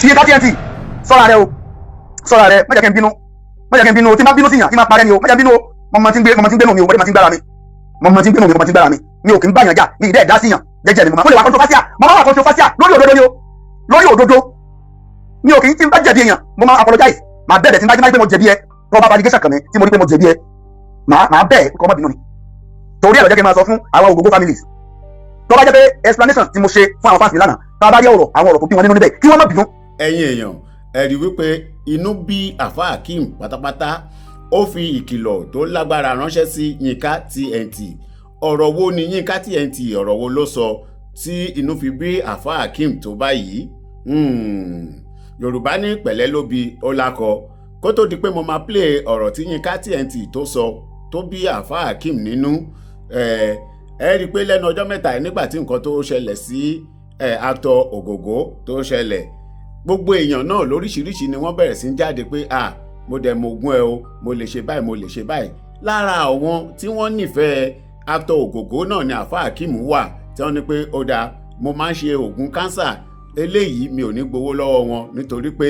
Yinka TNT, sọ́ra rẹ o, sọ́ra rẹ. Má jẹ́ kí n bínú, má jẹ́ kí n bínú o. Tí n bá bínú sí yàn, tí n bá parẹ́ ni o. Má jẹ́ n bínú o. Mo mọ tí ń gbé, mo mọ tí ń gbénu mi o, mo mọ tí ń gbára mi, mo mọ tí ń gbénu mi, mo mọ tí ń gbára mi. Mi ò kí ń bá yàn jà, mi ì dẹ́ dá sí yàn. Jẹ́jẹ́ mi mo máa. Mo lè wà controversial, mo máa wà controversial lórí òdodo ni o, lórí òdodo. Mi ò kí ń, tí n bá jẹ̀bi èèyàn, mo máa apologize, màá bẹ̀bẹ̀. Tí n bá jẹ́ pé mo jẹ̀bi ẹ, tó bá allegation kàn mí tí mo rí pé mo jẹ̀bi ẹ, màá bẹ̀ kọ́ má bínú ni. Torí ẹ̀ ló jẹ́ kí n máa sọ fún àwọn Ògògó families, tó bá jẹ́ pé explanation tí mo ṣe fún àwọn fans mi lánàá, tá a bá rí ọ̀rọ̀, àwọn ọ̀rọ̀ tó bí wọn nínú níbẹ̀, kí wọ́n má bínú. Ẹ̀yin èèyàn, ẹ rí wípé inú bí Àfáà Akeem pátápátá. Ó fi ìkìlọ̀ tó lágbára ránṣẹ́ sí Yínká TNT. Ọ̀rọ̀ wo ni Yínká TNT, ọ̀rọ̀ wo ló sọ tí inú fi bí Àfáà Akeem tó báyìí? Yorùbá ní pẹ̀lẹ́ ló bi ó lákọ. Kó tó di pé mo máa play ọ̀rọ̀ tí Yínká TNT tó sọ tó bí Àfáà Akeem nínú, ẹ ẹ rí i pé lẹ́nu ọjọ́ mẹ́ta yìí, nígbà tí nǹkan tó ṣẹlẹ̀ sí actor Ògògó tó ṣẹlẹ̀, gbogbo èèyàn náà lóríṣiríṣi ni wọ́n bẹ̀rẹ̀ sí ń jáde pé, "Ah, mo dẹ̀ mọ ògùn ẹ o, mo lè ṣe báyìí, mo lè ṣe báyìí." Lára àwọn tí wọ́n nífẹ̀ẹ́ actor Ògògó náà ni Àfáà Akeem wà, tí wọ́n ní pé ó dáa, mo máa ń ṣe oògùn cancer eléyìí, mi ò ní gbowó lọ́wọ́ wọn nítorí pé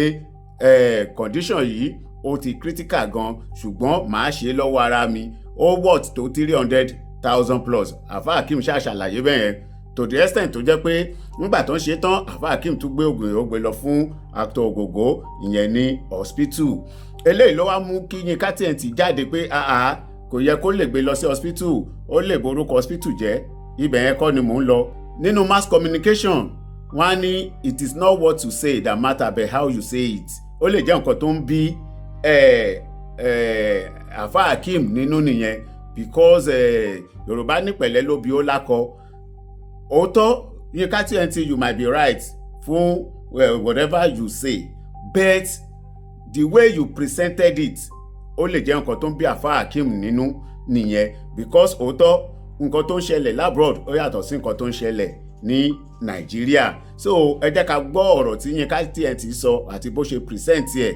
condition yìí ó ti critical gan, ṣùgbọ́n màá ṣe lọ́wọ́ ara mi. Ó worth tó 300,000 plus. Àfáà Akeem ṣàṣàlàyé bẹ́ẹ̀ yẹn to the extent tó jẹ́ pé nígbà tó ń ṣe tán, Àfáà Akeem tún gbé oògùn yìí, ó gbé lọ fún actor Ògògó ìyẹn ní hospital. Eléyìí ló wá mú kí Yínká TNT jáde pé àá, kò yẹ kó lè gbé lọ sí hospital, ó lè borúkọ hospital jẹ́. Ibẹ̀ yẹn kọ́ ni mò ń lọ. Nínú mass communication, wọ́n á ní, "It is not what you say that matter, but how you say it." Ó lè jẹ́ nǹkan tó ń bí Àfáà Akeem nínú nìyẹn, because Yorùbá ní pẹ̀lẹ́ ló bí ó lákọ. Òótọ́, Yínká TNT, you might be right fún whatever you say, but the way you presented it, ó lè jẹ́ nǹkan tó ń bí Àfáà Akeem nínú nìyẹn, because òótọ́, nǹkan tó ń ṣẹlẹ̀ l'abroad, ó yàtọ̀ sí nǹkan tó ń ṣẹlẹ̀ ní Nàìjíríà. So ẹ jẹ́ ká gbọ́ ọ̀rọ̀ tí Yínká TNT sọ àti bó ṣe present ẹ̀.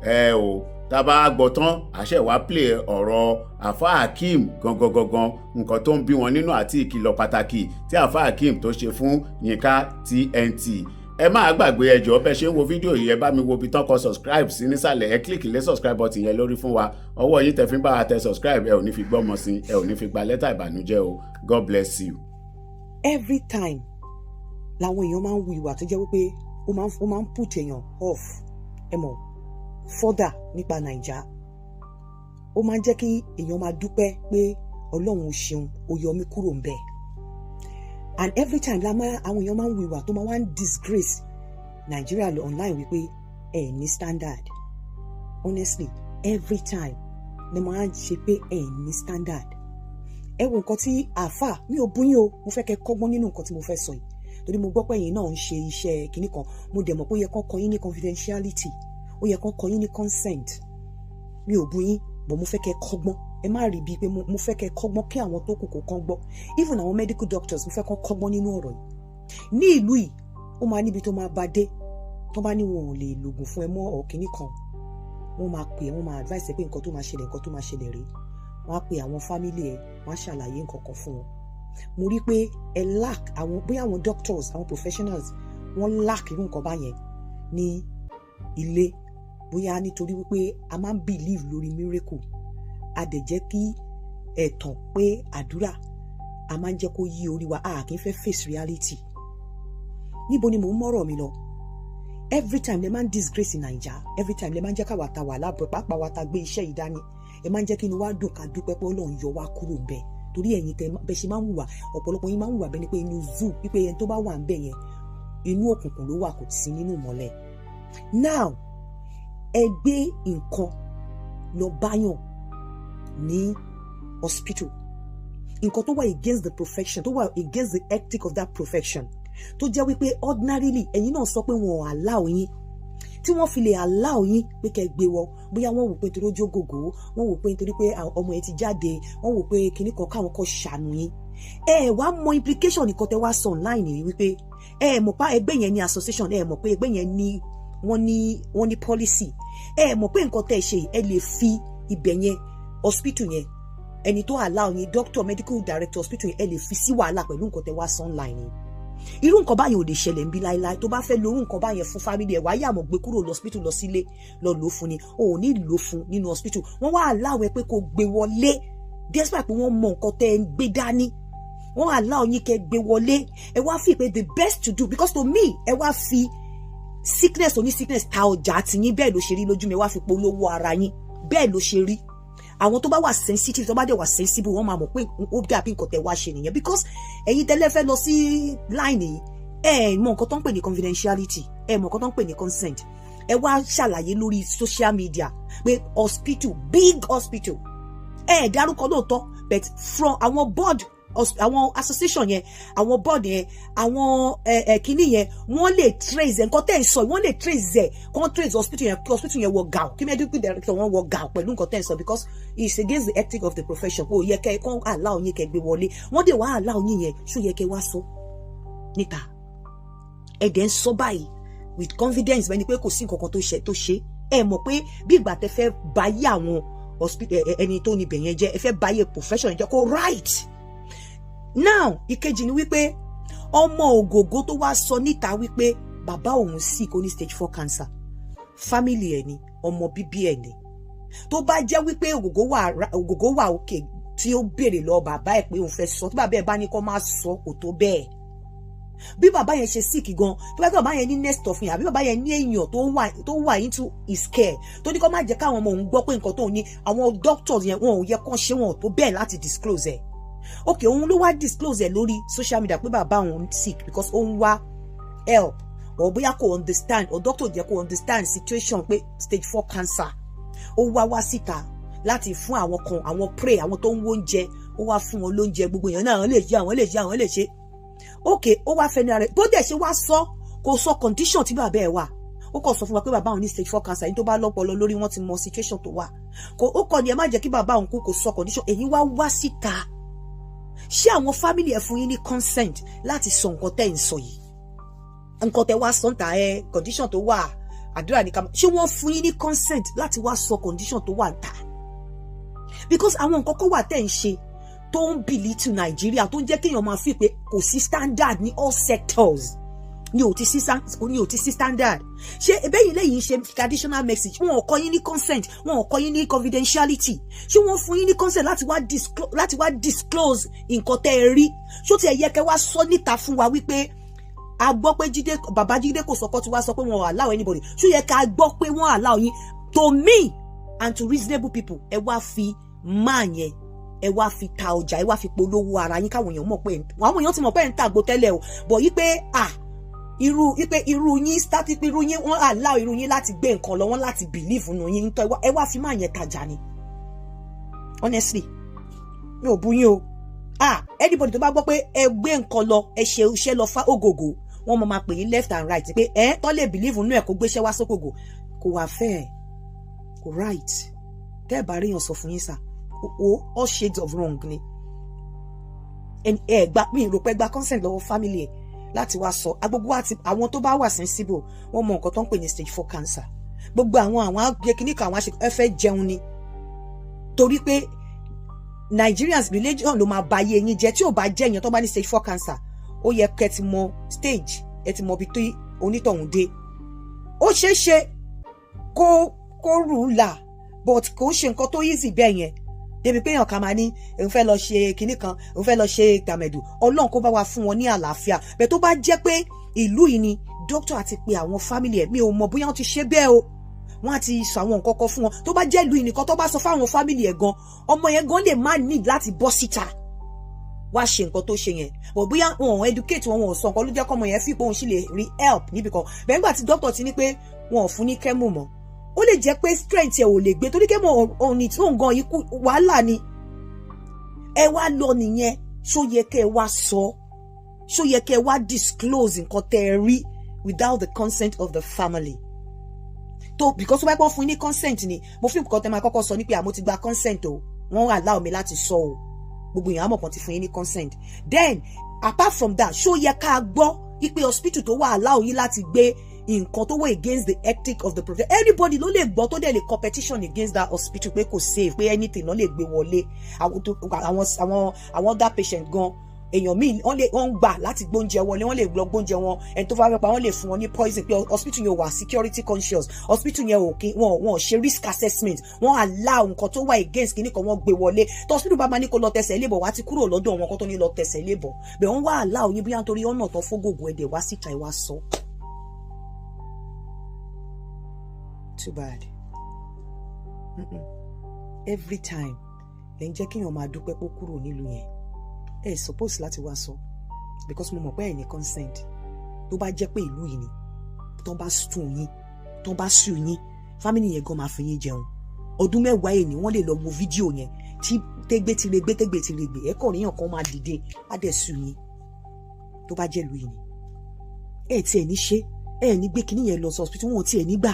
Ẹ o, tá a bá gbọ́ tán, àṣẹ wàá play ọ̀rọ̀ Àfáà Akeem gangan gangan, nǹkan tó ń bí wọn nínú àti ìkìlọ̀ pàtàkì tí Àfáà Akeem tó ṣe fún Yínká TNT. Ẹ má gbàgbé, ẹ jọ̀ọ́, bẹ́ẹ̀ ṣe ń wo fídíò yìí, ẹ bá mi wo ibi tán kọ "subscribe" sí nísàlẹ̀, ẹ click lé subscribe button yẹn lórí fún wa. Ọwọ́ yín tẹ fi ń bá wa tẹ subscribe, ẹ ò ní fi gbọ́mọ sí, ẹ ò ní fi gba lẹ́tà ìbànújẹ́ o. God bless you. Every time làwọn èèyàn máa ń hu ìwà tó jẹ́ wípé ó máa ń put èèyàn off. Ẹ mọ̀ further nípa Naija, ó máa ń jẹ́ kí èèyàn máa dúpẹ́ pé Ọlọ́run ò ṣeun, ó yọ mí kúrò ńbẹ̀. And every time la máa, àwọn èèyàn máa ń hu ìwà tó máa wá ń disgrace Nàìjíríà online wípé ẹ ní standard. Honestly, every time ni mo máa ń ṣe pé ẹ ní standard. Ẹ wo nǹkan tí àáfà, mi ò bú yín o, mo fẹ́ kẹ́ kọ́gbọ́n nínú nǹkan tí mo fẹ́ sọ yìí, torí mo gbọ́ pé ẹ̀yin náà ń ṣe iṣẹ́ kinní kan. Mo dẹ̀ mọ̀ pé ó yẹ kán kọ́ yín ní confidentiality, ó yẹ kán kọ́ yín ní consent. Mi ò bú yín, but mo fẹ́ kẹ́ kọ́gbọ́n. Ẹ má rí bíi pé mo fẹ́ kẹ́ kọ́gbọ́n, kí àwọn tó kù kó kán gbọ́, even àwọn medical doctors, mo fẹ́ kán kọ́gbọ́n nínú ọ̀rọ̀ yìí. Ní ìlú yìí, ó máa níbi tó máa bá dé, tó bá ní wọn ò lè lògùn fún ẹ mọ́ ọ̀ kinní kan, wọ́n máa pè é, wọ́n máa advice ẹ pé nǹkan tó máa ṣẹlẹ̀, nǹkan tó máa ṣẹlẹ̀ rèé. Wọ́n á pe àwọn family ẹ, wọ́n á ṣàlàyé nǹkan kan fún wọn. Mo rí pé ẹ lack àwọn, bóyá àwọn doctors, àwọn professionals, wọ́n lack irú nǹkan báyẹn ní ilé, bóyá nítorí wípé a máa ń believe lórí miracle, a dẹ̀ jẹ́ kí ẹ̀tàn pé àdúrà, a máa ń jẹ́ kó yí orí wa, a kì í fẹ́ face reality. Níbo ni mò ń mọ́rọ̀ mi lọ? Every time lè máa ń disgrace Naija, every time lè máa ń jẹ́ káwa ta wà láàbọ̀, pàápàá wa ta gbé iṣẹ́ yìí dání, ẹ máa ń jẹ́ kí inú wa dùn, ká dúpẹ́ pé Ọlọ́run yọ wá kúrò ń bẹ̀, torí ẹ̀yin tẹ bẹ́ ṣe máa ń hùwà, ọ̀pọ̀lọpọ̀ yín máa ń hùwà bẹ́ẹ̀ ni pé inú zoo, wípé ẹni tó bá wà ń bẹ̀ yẹn, inú òkùnkùn ló wà, kò sí nínú ìmọ́lẹ̀. Now, ẹ gbé nǹkan lọ báyàn ní hospital, nǹkan tó wà against the profession, tó wà against the ethic of that profession, tó jẹ́ wípé ordinarily, ẹ̀yin náà sọ pé wọn ò allow yín. Tí wọ́n fi lè allow yín pé kẹ́ gbé wọ, bóyá wọ́n wò pé nítorí ojú ògògó, wọ́n wò pé nítorí pé ọmọ yẹn ti jáde, wọ́n wò pé kinní kan, káwọn kọ́ ṣàánú yín. Ẹ wá mọ implication nǹkan tẹ wá sọ online ni wípé ẹ mọ̀ pa ẹgbẹ́ yẹn ní association, ẹ mọ̀ pé ẹgbẹ́ yẹn ní, wọ́n ní policy. Ẹ mọ̀ pé nǹkan tẹ́ ṣe, ẹ lè fi ibẹ̀ yẹn, hospital yẹn, ẹni tó allow yín, doctor, medical director hospital yẹn, ẹ lè fi sí wàhálà pẹ̀lú nǹkan tẹ wá sọ online ni. Irú nǹkan báyẹn ò lè ṣẹlẹ̀ ń bí láéláé. Tó bá fẹ́ lo irú nǹkan báyẹn fún family ẹ̀, wàá yà mọ̀ gbé kúrò lọ hospital, lọ sílé, lọ lò ó fún ni. O ò ní lò ó fún nínú hospital. Wọ́n wá allow ẹ pé kó gbé wọlé despite pé wọ́n mọ nǹkan tẹ́ ẹ ń gbé dání. Wọ́n allow yín kẹ́ gbé wọlé. Ẹ wá fi pé the best to do, because to me, ẹ wá fi sickness oní sickness ta ọjà tiyín. Bẹ́ẹ̀ ló ṣe rí lójú mi. Ẹ wá fi polówó ara yín. Bẹ́ẹ̀ ló ṣe rí. Àwọn tó bá wà sensitive, tó bá dẹ̀ wà sensible, wọ́n máa mọ̀ pé ó dàbí nǹkan tẹ́ wá ṣe nìyẹn, because ẹ̀yin tẹ́lẹ̀ fẹ́ lọ sí line yìí, ẹ mọ nǹkan tó ń pè ní confidentiality, ẹ mọ nǹkan tó ń pè ní consent. Ẹ wá ṣàlàyé lórí social media pé hospital, big hospital, ẹ dárúkọ lóòótọ́, but from àwọn board, àwọn association yẹn, àwọn board yẹn, àwọn ẹ ẹ kínní yẹn, wọ́n lè trace ẹ. Nǹkan tẹ́ ẹ sọ, wọ́n lè trace ẹ, kàn trace hospital yẹn, kí hospital yẹn wọ gàù, kí medical director wọn wọ gàù pẹ̀lú nǹkan tẹ́ ẹ sọ, because it's against the ethic of the profession. Kò yẹ kẹ́ kàn allow yín kẹ́ gbé wọlé. Wọ́n dẹ̀ wá allow yín yẹn, ṣó yẹ kẹ́ wá sọ níta? Ẹ dẹ̀ ń sọ báyìí with confidence, bẹ́ẹ̀ ni pé kò sí nǹkan kan tó ṣe tó ṣe. Ẹ mọ̀ pé bí ìgbà tẹ́ fẹ́ báyé àwọn hospital, ẹni tó níbẹ̀ yẹn jẹ́, ẹ fẹ́ báyé profession jẹ́, kò right. Now, ìkejì ni wípé ọmọ Ògògó tó wá sọ níta wípé bàbá òun sick, ó ní stage 4 cancer, family ẹ̀ ni, ọmọ bíbí ẹ̀ ni. Tó bá jẹ́ wípé Ògògó wà òkè tí ó béèrè lọ bàbá ẹ̀ pé òun fẹ́ sọ, tí bàbá ẹ̀ bá ní kó má sọ, kò tó bẹ́ẹ̀. Bí bàbá yẹn ṣe sick gan, tó bá gbé bàbá yẹn ní next of kin, àbí bàbá yẹn ní èèyàn tó wà into his care, tó ní kó má jẹ́ káwọn ọmọ òun gbọ́ pé nǹkan tó ní, àwọn doctors yẹn, wọn ò yẹ kán ṣe, wọn ò tó bẹ́ẹ̀ láti disclose ẹ̀. Ok, òun ló wá disclose ẹ̀ lórí social media pé bàbá òun sick because ó ń wá help, or bóyá kò understand, or doctor jẹ́ kò understand situation pé stage 4 cancer. Ó wá wá síta láti fún àwọn kan, àwọn pray, àwọn tó ń wóúnjẹ, ó wá fún wọn lóúnjẹ. Gbogbo èèyàn náà, àwọn lè ṣe, àwọn lè ṣe, àwọn lè ṣe. Ok, ó wá fẹnu ara rẹ̀ bó dẹ̀ ṣe wá sọ, kò sọ condition tí bàbá ẹ̀ wà. Ó kàn sọ fún wa pé bàbá òun ní stage 4 cancer. Yìí, tó bá lọ́pọlọ lórí, wọn ti mọ situation tó wà. Kò ó kàn ní ẹ má jẹ́ kí bàbá òun kú. Kò sọ condition. Èyí wá wá síta, ṣé àwọn family ẹ̀ fún yín ní consent láti sọ nǹkan tẹ́ ẹ̀ ń sọ yìí? Nǹkan tẹ́ wá sọ ń ta ẹ, condition tó wà, àdúrà ní ká. Ṣé wọ́n fún yín ní consent láti wá sọ condition tó wà ń ta? Because àwọn nǹkan kan wà tẹ́ ń ṣe tó ń belittle Nàìjíríà, tó ń jẹ́ kéèyàn máa fi pé kò sí standard ní all sectors, ní ò ti sí standard. Ṣé ebẹ́yìn lẹ́yìn ṣe traditional message, wọn ò kọ́ yín ní consent, wọn ò kọ́ yín ní confidentiality? Ṣé wọ́n fún yín ní consent láti wá disclose nǹkan tẹ́ ẹ rí? Ṣó ti ẹ̀ yẹ kẹ́ wá sọ níta fún wa wípé a gbọ́ pé Jídé, bàbá Jídé Kòsọ́kọ́ ti wá sọ pé wọn ò allow anybody? Ṣó yẹ ká gbọ́ pé wọ́n allow yín? To me and to reasonable people, ẹ wá fi máa yẹn, ẹ wá fi ta ọjà, ẹ wá fi polówó ara yín, káwọn èèyàn mọ̀ pé, àwọn èèyàn ti mọ̀ pé ẹ̀ ń tàgbo tẹ́lẹ̀ o, bọ̀ yí pé ah, irú yí pé irú yín static, irú yín, wọ́n allow irú yín láti gbé nǹkan lọ, wọ́n láti believe nù yín nítorí ẹ wá fi máa yẹn tajà ni. Honestly, mi ò bú yín o. Ah, anybody tó bá gbọ́ pé ẹ gbé nǹkan lọ, ẹ ṣe iṣẹ́ lọ fá Ògògó, wọ́n mọ̀ máa pè yín left and right pé ẹ tọ́ lè believe nù ẹ̀ kó gbéṣẹ́ wá sókògò. Kò wá fair, kò right. Tẹ́ ẹ bá ríyàn sọ fún yín sà o, all shades of wrong ni. Ẹ gba mi rò pé gba consent lọ́wọ́ family ẹ̀ láti wá sọ. Agbogbo àti àwọn tó bá wà sensible, wọ́n mọ nǹkan tó ń pè ní stage 4 cancer. Gbogbo àwọn agbẹ́kíní kan, àwọn àṣẹ ẹ fẹ́ jẹun ni, torí pé Nigerians, religion ló máa ba ayé yín jẹ́. Tí ò bá jẹ́ èèyàn tó bá ní stage 4 cancer, ó yẹ kẹ́ ti mọ stage, ẹ ti mọ ibi tó onítọ̀hún dé. Ó ṣeé ṣe kó rù ú là, but kò ń ṣe nǹkan tó easy bẹ́ẹ̀ yẹn débi pé èèyàn kan máa ní òun fẹ́ lọ ṣe kinní kan, òun fẹ́ lọ ṣe tàmẹ̀dù. Ọlọ́run kó bá wa fún wọn ní àlàáfíà. Bẹ́ẹ̀ tó bá jẹ́ pé ìlú yìí ni, doctor àti pé àwọn family ẹ̀, mi ò mọ̀ bóyá wọ́n ti ṣe bẹ́ẹ̀ o, wọ́n á ti sọ àwọn nǹkan kan fún wọn. Tó bá jẹ́ ìlú yìí nìkan, tó bá sọ fáwọn family ẹ̀ gan, ọmọ yẹn gan lè má need láti bọ́ síta wá ṣe nǹkan tó ṣe yẹn. But bóyá wọn ò educate wọn, wọn ò sọ nǹkan, ló jẹ́ kọ́mọ yẹn fi pé òun sì lè rí help níbì kan bẹ́ẹ̀. Nígbà tí doctor ti ní pé wọn ò fún ní chemo mọ́, ó lè jẹ́ pé strength ẹ̀ ò lè gbé, torí chemo òní tí òun gan ikú wàhálà ni. Ẹ wá lọ nìyẹn. Ṣó yẹ kẹ́ ẹ wá sọ? Ṣó yẹ kẹ́ ẹ wá disclose nǹkan tẹ́ ẹ rí without the consent of the family? Tó because tó bá pọ́n fún yín ní consent ni, mo fi nǹkan tẹ́ máa kọ́kọ́ sọ ní pé àmọ́ ti gba consent o, wọ́n allow mi láti sọ o. Gbogbo èèyàn àmọ̀ kan ti fún yín ní consent. Then apart from that, ṣó yẹ ká gbọ́ ipe hospital tó wà allow yín láti gbé nǹkan tó wà against the ethic of the profession? Anybody ló lè gbọ́ tó dẹ̀ lè competition against that hospital pé kò safe, pé anything ló lè gbé wọlé. Àwọn other patient gan Èèyàn míì, wọ́n lè, wọ́n ń gbà láti gbóúnjẹ wọlé, wọ́n lè lọ gbóúnjẹ wọn. Ẹni tó bá fẹ́ pa, wọ́n lè fún wọn ní poison pé hospital yẹn ò wà security conscious, hospital yẹn ò kí wọn ṣe risk assessment, wọ́n allow nǹkan tó wà against kìíní kan, wọ́n gbé wọlé. Tó hospital bá máa ní kó lọ tẹsẹ̀ ilé bọ̀, wá ti kúrò lọ́dọ̀ wọn kó tó ní lọ tẹsẹ̀ ilé bọ̀ bẹ́ẹ̀. Wọ́n wá allow yín bóyá nítorí ọ̀nà tó fógògùn ẹ̀dẹ̀ wá síta ẹ̀ wá sọ. Too bad. Every time lè ń jẹ́ kéèyàn máa dúpẹ́ pé ó kúrò nílùú yẹn. Ẹ suppose láti wá sọ, because mo mọ̀ pé ẹ ní consent. Tó bá jẹ́ pé ìlú yìí ni, tó bá sùn yín, tó bá sùn yín, family yẹn gan máa fi yín jẹun ọdún 10 yìí ni. Wọ́n lè lọ wo fídíò yẹn tí tẹ́gbẹ́ ti regbé, tẹ́gbẹ́ ti regbé, ẹ kàn ríyàn kan máa dìde, á dẹ̀ sùn yín. Tó bá jẹ́ ìlú yìí ni, ẹ tiẹ̀ ní ṣe, ẹ ní gbé kinní yẹn lọ sí hospital, wọn ò tiẹ̀ ní gbà.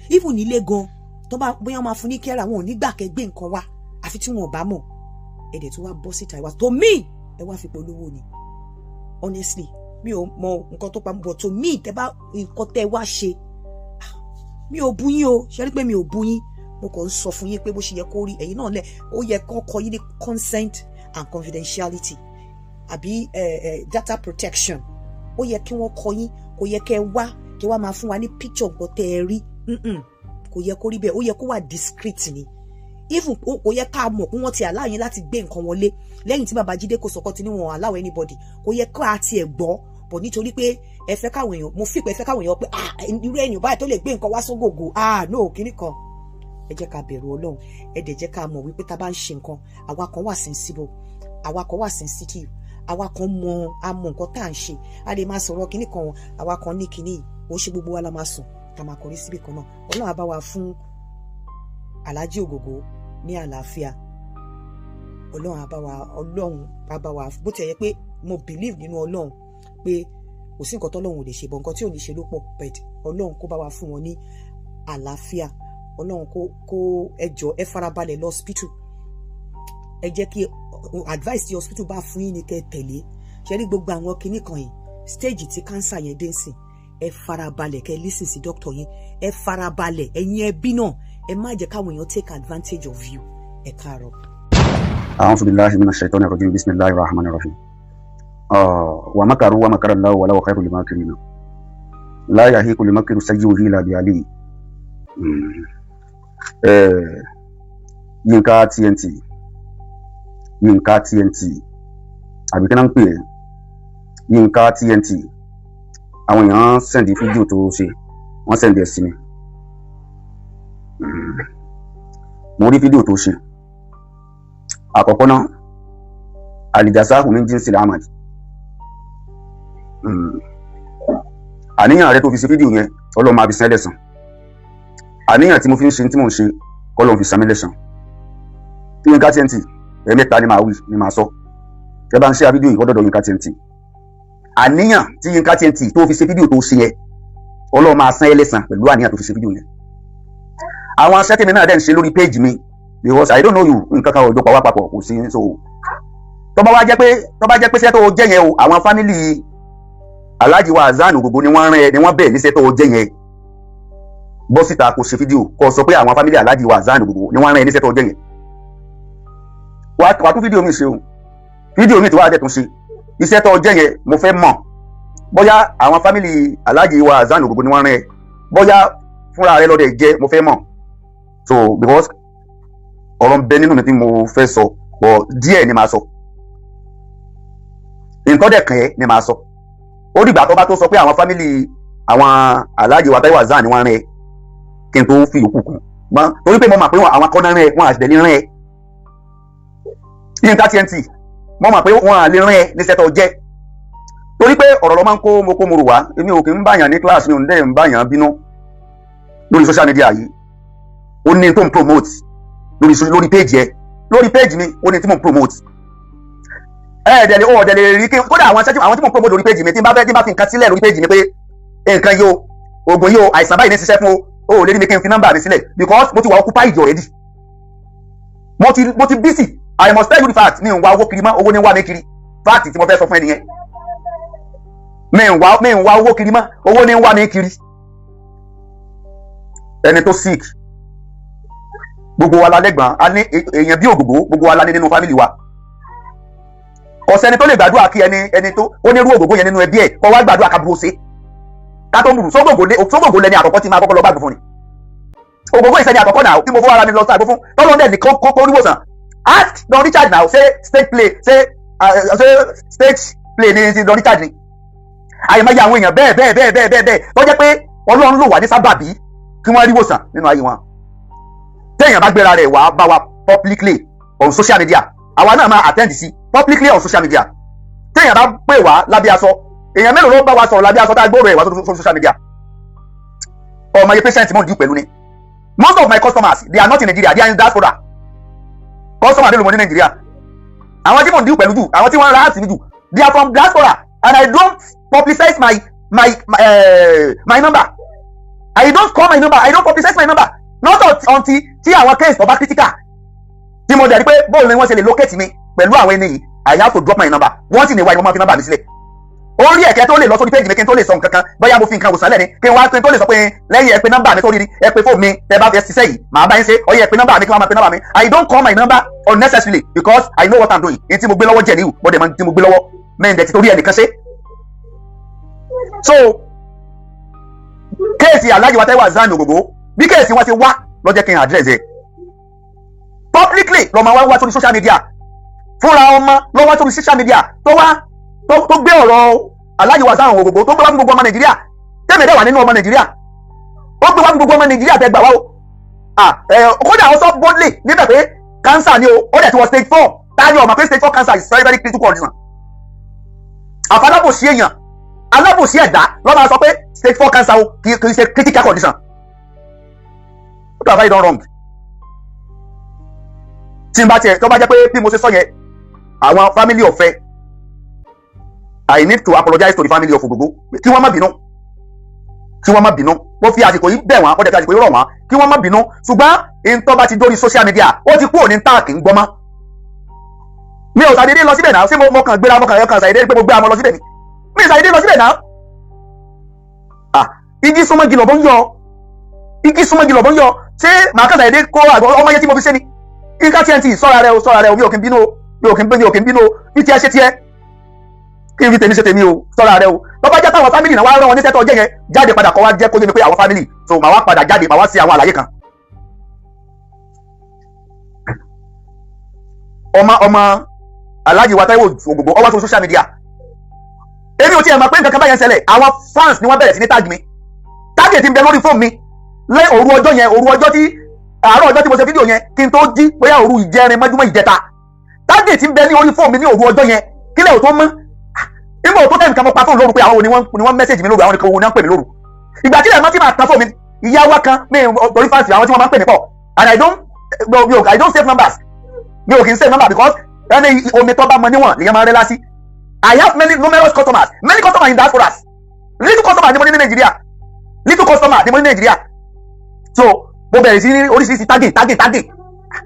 Even nílé gan, tó bá bóyá máa fún ní kẹ́rà, wọn ò ní gbà kẹ́ gbé nǹkan wá, àfi tí wọn ò bá mọ̀. Ẹ dẹ̀ tó wá bọ́ síta ìwà to me, ẹ wá fi polówó ni. Honestly, mi ò mọ nǹkan tó pa, but to me, tẹ bá nǹkan tẹ wá ṣe, mi ò bú yín o. Ṣe rí pé mi ò bú yín? Mo kàn ń sọ fún yín pé bó ṣe yẹ kó rí, ẹ̀yin náà lẹ̀, ó yẹ kó kọ yín ní consent and confidentiality àbí data protection. Ó yẹ kí wọ́n kọ yín. Kò yẹ kẹ́ wá kí wọ́n máa fún wa ní picture nǹkan tẹ́ ẹ rí. Kò yẹ kó rí bẹ́ẹ̀. Ó yẹ kó wà discreet ni. Even kò yẹ ká mọ̀ pé wọ́n ti allow yín láti gbé nǹkan wọlé lẹ́yìn tí bàbá Jídé Kòsọ́kọ́ ti ní wọn allow anybody. Kò yẹ ká tiẹ̀ gbọ́ bọ̀, nítorí pé ẹ fẹ́ káwọn èèyàn, mo fi pé ẹ fẹ́ káwọn èèyàn pé, ah, irú èèyàn báyìí tó lè gbé nǹkan wá sógògò, ah, no, kíní kan. Ẹ jẹ́ ká bẹ̀rù Ọlọ́run. Ẹ dẹ̀ jẹ́ ká mọ̀ wípé tá a bá ń ṣe nǹkan, àwa kan wà sensible, àwa kan wà sensitive, àwa kan mọ, a mọ nǹkan tá à ń ṣe. A lè máa sọ̀rọ̀ kíní kan, àwa kan ní kíní. Ó ṣe gbogbo wa la máa sùn tá a máa kọrí síbì kan náà. Ọlọ́run á bá wa fún Alhaji Ògògó ní àlàáfíà. Ọlọ́run á bá wa, Ọlọ́run á bá wa. Bó tiẹ̀ yẹ pé mo believe nínú Ọlọ́run pé kò sí nǹkan tọ́lọ́run ò lè ṣe, bọ̀ nǹkan tí ò ní ṣe ló pọ̀. But Ọlọ́run kó bá wa fún wọn ní àlàáfíà. Ọlọ́run kó ẹ jọ̀ọ́, ẹ farabalẹ̀ lọ hospital. Ẹ jẹ́ kí advice tí hospital bá fún yín ni kẹ́ ẹ tẹ̀lé. Ṣe rí gbogbo àwọn kinní kan yìí, stage tí cancer yẹn dé sí, ẹ farabalẹ̀ kẹ́ listen sí doctor yín. Ẹ farabalẹ̀. Ẹ̀yin ẹbí náà, ẹ má jẹ́ káwọn èèyàn take advantage of you. Ẹ káàárọ̀. أعوذ بالله من الشيطان الرجيم، بسم الله الرحمن الرحيم. ومكروا ومكر الله والله خير الماكرين، لا يحيق المكر السيء إلا بأهله. Yínká TNT, Yínká TNT, àbí kí náà ń pè é, Yínká TNT, àwọn èèyàn send fídíò tó ṣe, wọ́n send ẹ̀ sí mi. Mo rí fídíò tó ṣe. Àkọ́kọ́ náà, الجزاء من جنس العمل. Àníyàn rẹ tó fi ṣe fídíò yẹn, Ọlọ́run máa fi san ẹ́ lẹ́san. Àníyàn tí mo fi ń ṣe tí mò ń ṣe, kọ́lọ́run fi san mí lẹ́san. Yínká TNT, ẹ̀ẹ̀mẹ́ta ni màá wí ni màá sọ. Ẹ bá ń ṣe fídíò yìí kọ́dọ̀dọ̀ Yínká TNT. Àníyàn tí Yínká TNT tó fi ṣe fídíò tó ṣe yẹn, Ọlọ́run máa san ẹ́ lẹ́san pẹ̀lú àníyàn tó fi ṣe fídíò yẹn. Àwọn aṣẹ́ tèmi náà dẹ̀ ń ṣe lórí page mi, because I don't know you, nǹkan kan ò jọ pa wá papọ̀, kò sí. So tó bá jẹ́ pé iṣẹ́ tó jẹ́ yẹn o, àwọn family Alhaji wa Hasan Ogogo ni wọ́n rán ẹ, ni wọ́n bẹ̀ níṣẹ́ tó jẹ́ yẹn, bọ́ síta kó ṣe fídíò kó sọ pé àwọn family Alhaji wa Hasan Ogogo ni wọ́n rán ẹ níṣẹ́ tó jẹ́ yẹn. Wàá tún fídíò mi ṣe o. Fídíò mi tí wàá dẹ̀ tún ṣe, iṣẹ́ tó jẹ́ yẹn, mo fẹ́ mọ̀ bóyá àwọn family Alhaji wa Hasan Ogogo ni wọ́n rán ẹ, bóyá fúnra rẹ lọ́dẹ̀ jẹ́, mo fẹ́ mọ̀. So because ọ̀rọ̀ ń bẹ nínú mi tí mo fẹ́ sọ, but díẹ̀ ni màá sọ, nǹkan dẹ̀ kàn ẹ́ ni màá sọ. Ó dìgbà tó bá tó sọ pé àwọn family àwọn Alhaji wa Taiwo Hassan ni wọ́n rán ẹ, kí n tó fi yòókù kù gbọ́n, torí pé mo mọ̀ pé àwọn akọ́nà rán ẹ, wọ́n àṣìlẹ̀ ní rán ẹ. Yínká TNT, mo mọ̀ pé wọ́n à lè rán ẹ níṣẹ́ tó jẹ́, torí pé ọ̀rọ̀ ló máa ń kó mo kó mo rò wá. Èmi ò kì í báyàn ní class, mi ò ń dẹ́ ń báyàn bínú lórí social media yìí. Ó ní tó ń promote lórí page ẹ, lórí page mi, ó ní tí mo ń promote. Ẹ ẹ̀dẹ̀ ó ọ̀dẹ̀ lè rí kí kódà àwọn ṣẹ́jú àwọn tí mo ń promote lórí page mi, tí n bá fẹ́, tí n bá fi nǹkan sílẹ̀ lórí page mi pé nǹkan yìí o, oògùn yìí o, àìsàn báyìí ní ṣiṣẹ́ fún o, ò lè rí mi kí n fi nọ́mbà mi sílẹ̀, because mo ti wà occupied already. Mo ti busy. I must tell you the fact, mi ń wá owó kiri mọ́, owó ní ń wá mi kiri. Fact tí mo fẹ́ sọ fún ẹ nìyẹn. Mi ń wá owó kiri mọ́, owó ní ń wá mi kiri. Ẹni tó sick, gbogbo wa la lẹ́gbọ̀n, a ní èèyàn bí Ògògó, gbogbo wa la ní nínú family wa. Kò sẹ́ni tó lè gbàdúrà kí ẹni tó ó ní irú Ògògó yẹn nínú ẹbí ẹ̀ kó wá gbàdúrà kábúrò ṣe. Ká tó ń bùrù sógògó lẹni àkọ́kọ́ tí máa kọ́kọ́ lọ bá gbò fún ni. Ògògó ìsẹ́ni àkọ́kọ́ náà tí mo fọwọ́ ara mi lọ sáàgbó fún tọ́lọ́ dẹ̀ ní kó ríwòsàn. Ask Don Richard now, ṣé stage play, ṣé stage play ni ti Don Richard ni? Àyèmáyé àwọn èèyàn bẹ́ẹ̀ bẹ́ẹ̀ bẹ́ẹ̀ bẹ́ẹ̀ bẹ́ẹ̀ bẹ́ẹ̀ tó jẹ́ pé Ọlọ́run ló wà ní sábàbí kí wọ́n ríwòsàn nínú ayé wọn. Téèyàn bá gbéra rẹ̀ wá bá wa publicly on social media, àwa náà máa attend sí publicly on social media. Téèyàn bá pè wá lábẹ́ aṣọ, èèyàn mélòó ló bá wa sọ̀rọ̀ lábẹ́ aṣọ tá a gbóòrò ẹ̀ wá sórí social media? Ọmọ yẹn patient mọ̀ ń dì pẹ̀lú ni. Most of my customers, they are not in Nigeria, they are in diaspora. Customer mélòó mo ní Nigeria? Àwọn tí mò ń dì pẹ̀lú jù, àwọn tí wọ́n ń ra àtì mi jù, they are from diaspora, and I don't publicize my number. I don't call my number, I don't publicize my number, not until tí àwọn case tó bá critical, tí mo dẹ̀ rí pé bóòlù ni wọ́n ṣe lè locate mi pẹ̀lú àwọn ẹni yìí, I have to drop my number. Wọ́n sì ní wáyé, wọ́n máa fi number mi sílẹ̀ orí ẹ̀kẹ́ tó lè lọ sórí page mi kí n tó lè sọ nǹkan kan, bóyá mo fi nǹkan wòsàn lẹ́ni kí n wá kí n tó lè sọ pé lẹ́yìn ẹ pé nọ́mbà mi sórí ni, ẹ pé fóònù mi, tẹ bá fẹ́ ṣiṣẹ́ yìí, màá bá yín ṣe ọyẹ, ẹ pé nọ́mbà mi, kí wọ́n máa pe nọ́mbà mi. I don't call my number unnecessarily because I know what I'm doing. Ní tí mo gbé lọ́wọ́ jẹ̀ níwù, mo dẹ̀ mọ tí mo gbé lọ́wọ́ mẹ́rin dẹ̀ ti torí ẹnìkan ṣe. So case Alhaji wa Taiwo Hassan Ogogo, bí case wọn ti wá ló jẹ́ kí n address ẹ̀ publicly. Lọ́mọ wa wá sórí social media fúnra ọmọ ló wá sórí social media tó wá tó gbé ọ̀rọ̀ Alhaji wa Hassan Ogogo, tó gbé wá fún gbogbo ọmọ Nàìjíríà. Tẹ́mi dẹ̀ wà nínú ọmọ Nàìjíríà, ó gbé wá fún gbogbo ọmọ Nàìjíríà tẹ́ gbà wá o. Kódà ó sọ boldly níbẹ̀ pé cancer ni o, ó dẹ̀ ti wọ stage 4. Tá ni ó mọ̀ pé stage 4 cancer is very very critical condition? Àfàlábòsí èèyàn, alábòsí ẹ̀dá ló máa sọ pé stage 4 cancer o kì í ṣe critical condition. What have I done wrong? Tí n bá tiẹ̀ tó bá jẹ́ pé bí mo ṣe sọ yẹn àwọn family ọ̀fẹ́, I need to apologize to the family of Ogogo, kí wọ́n má bínú, kí wọ́n má bínú. Mo fi àsìkò yìí bẹ̀ wọ́n, mo dẹ̀ fi àsìkò yìí rọ̀ wọ́n kí wọ́n má bínú. Ṣùgbọ́n ìntọ́ bá ti dórí social media, ó ti kúrò ní táàkì ń gbọ́mọ́. Mi ò ṣàdédé lọ síbẹ̀ náà. Ṣé mo kàn gbéra, mo kàn kàn ṣàdédé pé mo gbé amọ lọ síbẹ̀ ni? Mi ò ṣàdédé lọ síbẹ̀ náà. Ah, igi súnmọ́ igi lọ́bọ̀ ń yọ, igi súnmọ́ igi lọ́bọ̀ ń yọ. Ṣé màá kàn ṣàdédé kó àgbọ̀ ọmọ yẹn tí mo fi ṣe ni? Yinka TNT, sọ́ra rẹ o, sọ́ra rẹ o. Mi ò kí n bínú o, mi ò kí n bínú, mi ò kí n bínú o. Bí tiẹ̀ ṣe tiẹ̀, kí n fi tèmi ṣe tèmi o. Sọ́ra rẹ o. Tó bá jẹ́ pé àwọn family náà wá rán wọn ní sẹ́tọ̀ ọjọ́ yẹn, jáde padà kọ́ wá jẹ́ kó yé mi pé àwọn family. So màá wá padà jáde, màá wá sí àwọn àlàyé kan. Ọmọ Alhaji wa Taiwo Ògògó ọwọ́ sórí social media, èmi ò tiẹ̀ mọ̀ pé nǹkan kan báyẹn ń ṣẹlẹ̀. Àwọn fans ni wọ́n bẹ̀rẹ̀ sí ní tag mi. Tag ti ń bẹ lórí fóònù mi lẹ́ òru ọjọ́ yẹn, òru ọjọ́ tí àárọ̀ ọjọ́ tí mo ṣe fídíò yẹn kí n tó jí, bóyá òru ìjẹrin mọ́júmọ́ ìjẹta. Tag ti ń bẹ ní orí fóònù mi ní òru ọjọ́ yẹn kílẹ̀ ò tó mọ́. Nígbà tó tẹ̀ nǹkan, mo pa fóònù lóru pé àwọn wo ni wọ́n message mi lóru, àwọn nìkan wo ni wọ́n pè mí lóru. Ìgbà tí ẹ̀mọ́ tí màá tan fóònù mi, ìyá wa kan mi torí fans àwọn tí wọ́n máa ń pè mí pọ̀, and I don't save numbers. Mi ò kì í save number because ẹni omi tó bá mọ níwọ̀n lèyàn máa ń rẹ́ lásì. I have many numerous customers, many customers in diasporas. Little customer ni mo ní ní Nàìjíríà, little customer ni mo ní ní Nàìjíríà. So mo bẹ̀rẹ̀ sí ní oríṣiríṣi tagging, tagging, tagging.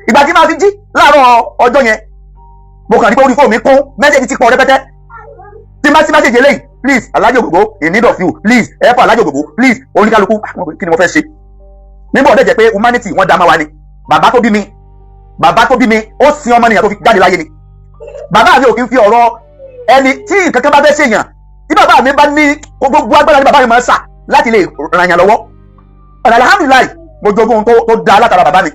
Ìgbà tí màá fi jí láàárọ̀ ọjọ́ yẹn, mo kàn ní pé orí fóònù mi kún, message ti pọ̀ rẹpẹtẹ. Tí má sí message eléyìí, "Please, Alhaji Ogogo in need of you, please help Alhaji Ogogo, please." Oníkálukú, kí ni mo fẹ́ ṣe? Nígbà ọ̀dẹ̀ jẹ́ pé humanity wọ́n dá máa wa ni. Bàbá tó bí mi, bàbá tó bí mi, ó sin ọmọnìyàn tó fi jáde láyé ni. Bàbá mi ò kí ń fi ọ̀rọ̀ ẹni tí nǹkan kan bá fẹ́ ṣèyàn, tí bàbá mi bá ní gbogbo agbára ní bàbá mi máa ń sà láti lè ràn yàn lọ́wọ́. Ọ̀nà alhamdulillahi, mo jogún ohun tó da látara bàbá mi.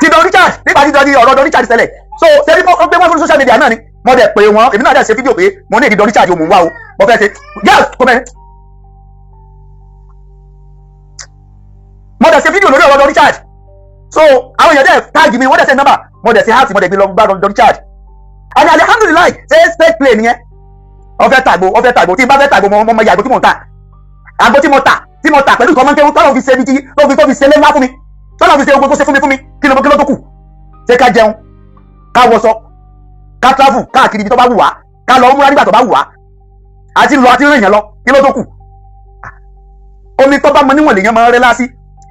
Ti Don Richard, nígbà tí Don ọ̀rọ̀ Don Richard ṣẹlẹ̀, so ṣebí ó gbé wọn sórí social media náà ni. Mo dẹ̀ pé wọn, èmi náà dẹ̀ ṣe fídíò pé mo ní ìdí Don Richard òmùn wá o, mo fẹ́ ṣe yes kò mẹ́. Mo dẹ̀ ṣe fídíò lórí ọ̀rọ̀ Don Richard. So àwọn èèyàn dẹ̀ tag mi, wọ́n dẹ̀ send number, mo dẹ̀ ṣe heart, mo dẹ̀ gbé lọ bá Don Richard, and alhamdulillahi. Ṣe state play nìyẹn? Ó fẹ́ tàgbo, ó fẹ́ tàgbo. Tí n bá fẹ́ tàgbo, mo mọ iye àgbo tí mò ń tà, àgbo tí mo tà pẹ̀lú ìkọ́ mọ́ńkéwú tọ́lọ́ fi ṣe ibi tí tó fi ṣe lé ńlá fún mi, tọ́lọ́ fi ṣe ogun tó ṣe fún mi. Kí ló kí ló tó kù? Ṣé ká jẹun, ká wọṣọ, ká travel káàkiri ibi tó bá wù wá, ká lọ múra nígbà tó bá wù wá, àti lọ àti rìn yẹn lọ, kí ló tó kù? Omi tó bá mọ níwọ̀n lèèyàn máa ń rẹ́ lásì.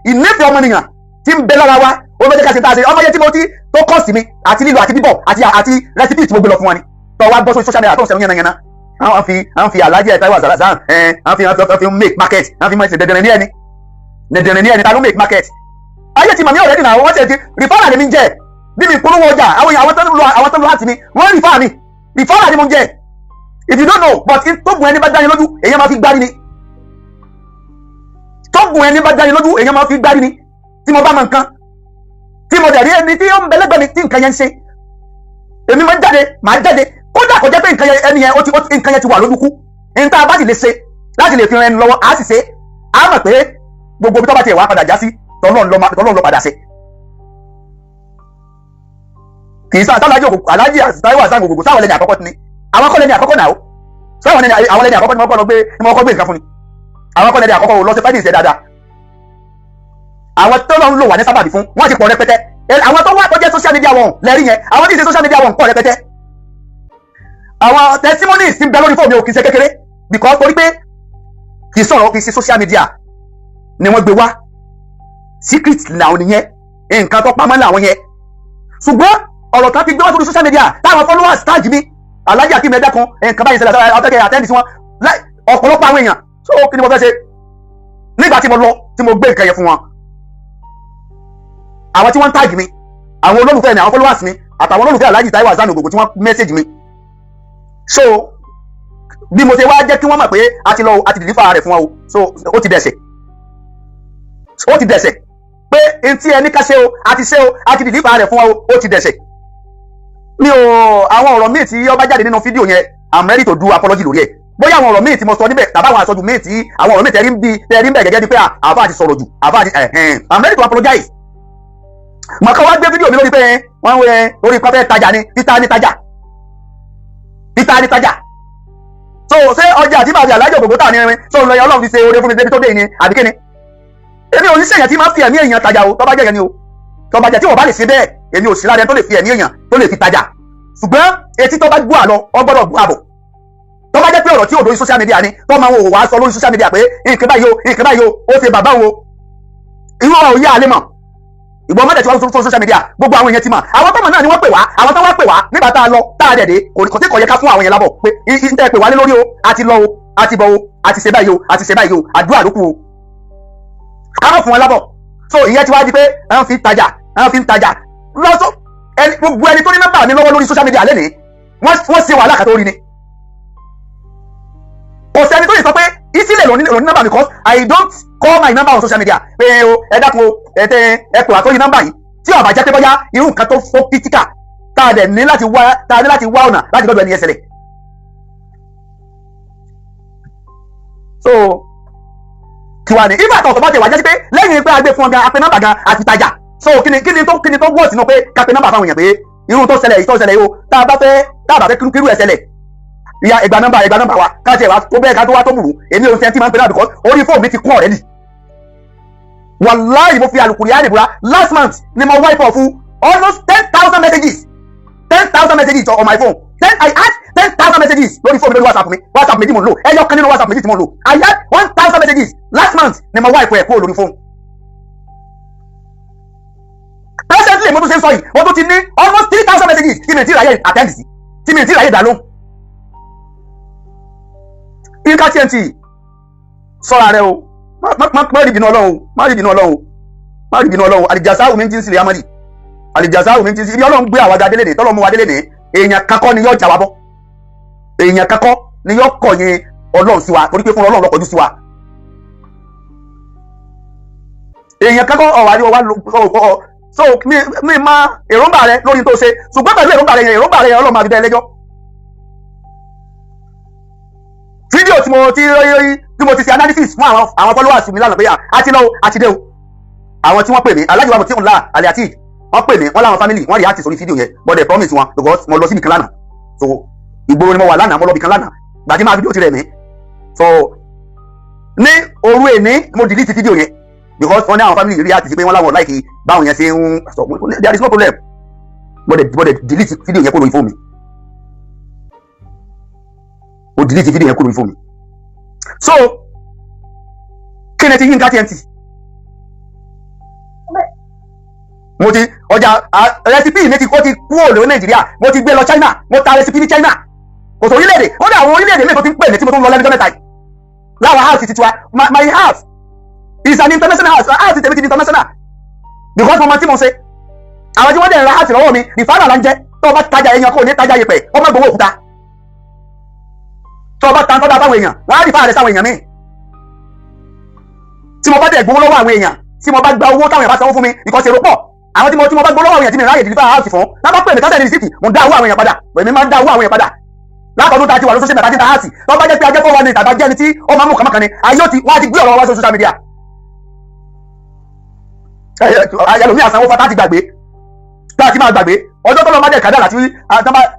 Ìnífẹ̀ẹ́ ọmọnìyàn tí ń bẹ lára wa, ó ló jẹ́ ká ṣe tá a ṣe. Ọmọ yẹn tí mo ti tó kọ́ sí mi àti lílo àti bíbọ̀ àti recipe tí mo gbé lọ fún wa ni tó wá gbọ́ sórí social media tó ń sẹ́nu yánnayànna. Àwọn fi Alhaji Taiwo Hassan ẹ̀ àwọn fi make market, àwọn fi máa ṣe dẹ̀dẹ̀rẹ̀ ní ẹni dẹ̀dẹ̀rẹ̀ ní ẹni. Ta ló make market? Ayé ti màmí already náà, wọ́n ti referral lèmi ń jẹ́. Bí mi polówó ọjà, àwọn èèyàn, àwọn tó ń lo àti mi, wọ́n refer mi, referral ni mo ń jẹ, if you don't know. But tó gùn ẹni bá dání lójú, èèyàn máa fi gbárí ni. Tó gùn ẹni bá dání lójú, èèyàn máa fi gbárí ni. Tí mo bá mọ nǹkan, tí mo dẹ̀ rí ẹni tí ó ń bẹ lẹ́gbẹ̀ẹ́ mi tí nǹkan yẹn ń ṣe, èmi máa ń jáde, màá jáde. Kódà kò jẹ́ pé nǹkan yẹn, ẹni yẹn ó ti nǹkan yẹn ti wà lójú kú, ní tá a bá sì lè ṣe láti lè fi ran ẹni lọ́wọ́, á sì ṣe. Á mọ̀ pé gbogbo ibi tó bá tiẹ̀ wá padà já sí, tọ́lọ́run ló padà ṣe. Kì í sá sálájì òkùnkùn, Aláàjì Táíwò Hasan Ògògò, sáwọn lẹ́ni àkọ́kọ́ ni? Àwọn kọ́ lẹ́ni àkọ́kọ́ náà ó. Sáwọn lẹ́ni, àwọn lẹ́ni àkọ́kọ́ ni wọ́n kọ́ lọ gbé, ni wọ́n kọ́ gbé nǹkan fún ni. Àwọn kọ́ lẹ́ni àkọ́kọ́ ò lọ sí fẹ́dí ìṣẹ́ dáadáa. Àwọn tó lọ ń lò wà ní sábàbí fún wọ́n ti pọ̀ rẹpẹtẹ. Àwọn tó wà tó jẹ́ social media wọn lẹ́rí yẹn, àwọn tí ì ṣe social media wọn pọ̀ rẹpẹtẹ. Àwọn testimonies ti ń bẹ lórí fóònù mi ò kì í ṣe kékeré, because torí pé kì í sọ̀rọ̀, kì í ṣe social media ni wọ́n gbé wá. Secret làwọn nìyẹn, nǹkan tó pamọ́ làwọn yẹn. Ṣùgbọ́n ọ̀rọ̀ kan ti gbé wá sórí social media táwọn followers tag mi, Alájà kí mi ẹ̀dá kan, nǹkan báyìí ṣẹlẹ̀, afẹ́kẹ́ attend sí wọn, ọ̀pọ̀lọpọ̀ àwọn èèyàn. So kí ni mo fẹ́ ṣe nígbà tí mo lọ, tí mo gbé nǹkan yẹn fún wọn? Àwọn tí wọ́n ń tag mi, àwọn olólùfẹ́ mi, àwọn followers mi, àtàwọn olólùfẹ́ Alhaji Taiwo Hassan Ogogo tí wọ́n message mi. So bí mo ṣe wá jẹ́ kí wọ́n mọ̀ pé a ti lọ, a ti deliver rẹ̀ fún wọn o. So ó ti dẹ̀ṣẹ̀, ó ti dẹ̀ṣẹ̀ pé n tí ẹni ká ṣe o, a ti ṣe o, a ti deliver rẹ̀ fún wọn o, ó ti dẹ̀ṣẹ̀. Mi ò, àwọn ọ̀rọ̀ míì tí ó bá jáde nínú fídíò yẹn, I'm ready to do apology lórí ẹ̀. Bóyá àwọn ọ̀rọ̀ míì tí mo sọ níbẹ̀, tàbí àwọn àsọjù míì tí àwọn ọ̀rọ̀ míì tẹ̀rí ń bí, tẹ̀rí ń bẹ̀ gẹ́gẹ́ bí pé àfa àti sọ̀rọ̀ jù, àfa àti ẹ̀hẹ́n, I'm ready to apologize. Màkà wá gbé fídíò mi lórí pé wọ́n ń wé lórí pé tajà ni, títa ní tajà, títa ní tajà. So ṣé ọjà tí màá fi Alájọ Ògògó tà ní irin so ń lọ yẹn, Ọlọ́run fi ṣe oore fún mi débi tó dé ní, àbí kíni? Èmi ò ní sèyàn tí máa fi ẹ̀mí èèyàn tajà o. Tọ́ bá jẹ́ yẹn ni o, tọ́ bá jẹ́ tí wọ́n bá lè ṣe bẹ́ẹ̀, èmi ò sí lára ẹni tó lè fi ẹ̀mí èèyàn tó lè fi tajà. Ṣùgbọ́n etí tó bá gbọ́ àlọ, ọ gbọ́dọ̀ gbọ́ àbọ̀. Tó bá jẹ́ pé ọ̀rọ̀ tí ò lórí social media ni, tó máa ń wò wá sọ lórí social media pé nǹkan báyìí o, nǹkan báyìí o, ó ṣe bàbá wo, irú ọ̀rọ̀ yìí àlẹ́ mọ̀. Ìgbọ́n mọ́tẹ̀ tí wọ́n fún social media, gbogbo àwọn èèyàn ti mọ̀. Àwọn tó mọ̀ náà ni wọ́n pè wá. Àwọn tó wá pè wá nígbà tá a lọ, tá a dẹ̀ dé, kò tí kò yẹ ká fún àwọn yẹn lábọ̀ pé n tẹ́ pè wá lé lórí o, a ti lọ o, a ti bọ̀ o, a ti ṣe báyìí o, a ti ṣe báyìí o, àdúrà ló kù o, ká má fún wọn lábọ̀. So ìyẹn ti wá di pé wọ́n fi ń tajà, wọ́n fi ń tajà lọ́sọ. Ẹni, gbogbo ẹni tó ní nọ́mbà mi lọ́wọ́ lórí social media lẹ́nìí, wọ́n ṣe wàhálà kàtó rí ni. Kò sẹ́ni tó lè sọ pé ìsílẹ̀ lòní nọ́mbà mi, because I don't call my number on social media pé o, ẹ dákun o, ẹ tẹ ẹ pè wá sórí nọ́mbà yìí, tí ó bá jẹ́ pé bóyá irú nǹkan tó fó critical tá a dẹ̀ ní láti wá, tá a ní láti wá ọ̀nà láti gbọ́dọ̀ ẹni yẹn ṣẹlẹ̀. So kí wàá ní ibà àtọ̀tọ̀ bá ti wà jẹ́ sí pé lẹ́yìn pé a gbé fún ọ gan, a pe nọ́mbà gan àti tajà. So kíni tó wọ̀ sínú pé ká pe nọ́mbà fáwọn èèyàn pé irú tó ṣẹlẹ̀ yìí, tó ṣẹlẹ̀ yìí o, tá a bá fẹ́ kírú ẹ̀ ṣẹlẹ̀, ìyá ẹgbà nọ́mbà, ẹgbà nọ́mbà wa, ká tiẹ̀ wá tó bẹ́ẹ̀, ká tó wá tó burú. Èmi ò sẹ́ńtì máa ń pè náà, because orí fóònù mi ti kún already. Wàláhì, mo fi àlùkùránì búra, last month ni mo wipe off almost 10,000 messages, 10,000 messages on my phone. I had 10,000 messages lórí fóònù mi, lórí WhatsApp mi. WhatsApp méjì mo ń lò, ẹyọ kan nínú WhatsApp méjì tí mo ń lò, I had 1,000 messages. Last month ni mo wipe ẹ̀ kúrò lórí fóònù. Presently, mo tún ṣe ń sọ yìí, mo tún ti ní almost 3,000 messages tí mi ti ráyè attend sí, tí mi ti ráyè dá lóhùn. Yínká TNT, sọ́ra rẹ o, má rí ìbínú Ọlọ́run, má rí ìbínú Ọlọ́run, má rí ìbínú Ọlọ́run. Àlìjàsá omi ti ń sílẹ̀ amadi, àlìjàsá omi ti ń sílẹ̀. Ibi Ọlọ́run gbé àwọn adélé ní, tọ́lọ́ mú wa délé ní, èèyàn kakọ́ ni yóò jà wá bọ́, èèyàn kakọ́ ni yóò kọ̀yìn Ọlọ́run sí wa, torí pé fún Ọlọ́run ló kọjú sí wa. Èèyàn kakọ́ ọ̀wá ni ọwá lọ. So mi ma èròǹgbà rẹ lórí tó ṣe, ṣùgbọ́n pẹ̀lú èròǹgbà rẹ yẹn, èròǹgbà rẹ yẹn, Ọlọ́run máa fi dá ẹ lẹ́jọ́. Fídíò tí mo ti ṣe analysis fún àwọn followers mi lánàá pé a ti lọ o, a ti dé o. Àwọn tí wọ́n pè mí, Alhaji wa Muti'ullah Aliati, wọ́n pè mí, wọ́n láwọn family wọ́n react sórí fídíò yẹn, but they promise wọn, because mo lọ síbi kan lánàá. So ìgboro ni mo wà lánàá, mo lọ bí kan lánàá gbàtí máa fídíò ti rẹ̀ mí. So ní òru èní mo delete fídíò yẹn, because wọ́n ní àwọn family react sí pé wọ́n láwọn like báwọn yẹn ṣe ń sọ. There is no problem, but they delete fídíò yẹn kó lórí fóònù mi. Mo delete fídíò yẹn kó lórí fóònù mi. So kí ni ti Yínká TNT? Mo ti ọjà recipe mi ti kó ti kúrò lórí Nàìjíríà, mo ti gbé lọ China, mo ta recipe ní China. Kò sọ orílẹ̀-èdè, ó dà àwọn orílẹ̀-èdè mi tó ti ń pè mí tí mo tún lọ lẹ́nu ọjọ́ mẹ́ta yìí láwọn house ti tiwa. My house is an international house. House tèmi ti di international because mo mọ tí mo ṣe. Àwọn tí wọ́n dẹ̀ ra àti lọ́wọ́ mi referral là ń jẹ́. Tó o bá tajà, èèyàn kò ní tajà yẹpẹ̀, ó má gbowó òkúta. Tó o bá ta ń tọ́da fáwọn èèyàn, wọ́n á refer rẹ̀ sáwọn èèyàn míì. Tí mo bá dẹ̀ gbowó lọ́wọ́ àwọn èèyàn, tí mo bá gba owó, táwọn èèyàn bá sanwó fún mi, ìkọ́sẹ̀ èrò pọ̀. Àwọn tí mo bá gbowó lọ́wọ́ àwọn èèyàn tí mi ráyè deliver house fún, lábá pè mí tọ́sẹ̀ ní receipt, mo ń dá owó àwọn èèyàn padà. Èmi máa ń dá owó àwọn èèyàn padà. Látọdún tá a ti wà lóṣooṣù mẹ́ta tí ta house, tó bá jẹ́ pé ajẹ́ fọwọ́ ni tàbá jẹ́ ẹni tí ó máa mú kànmọ́kàn ni, ayé ó ti wọ́n á ti gbé ọ̀rọ̀ wá sí social media. Ẹlòmíì àsanwó fata ti gbàgbé, tá a ti máa gbàgbé ọjọ́ tó lọ má dẹ̀ kádàrà tí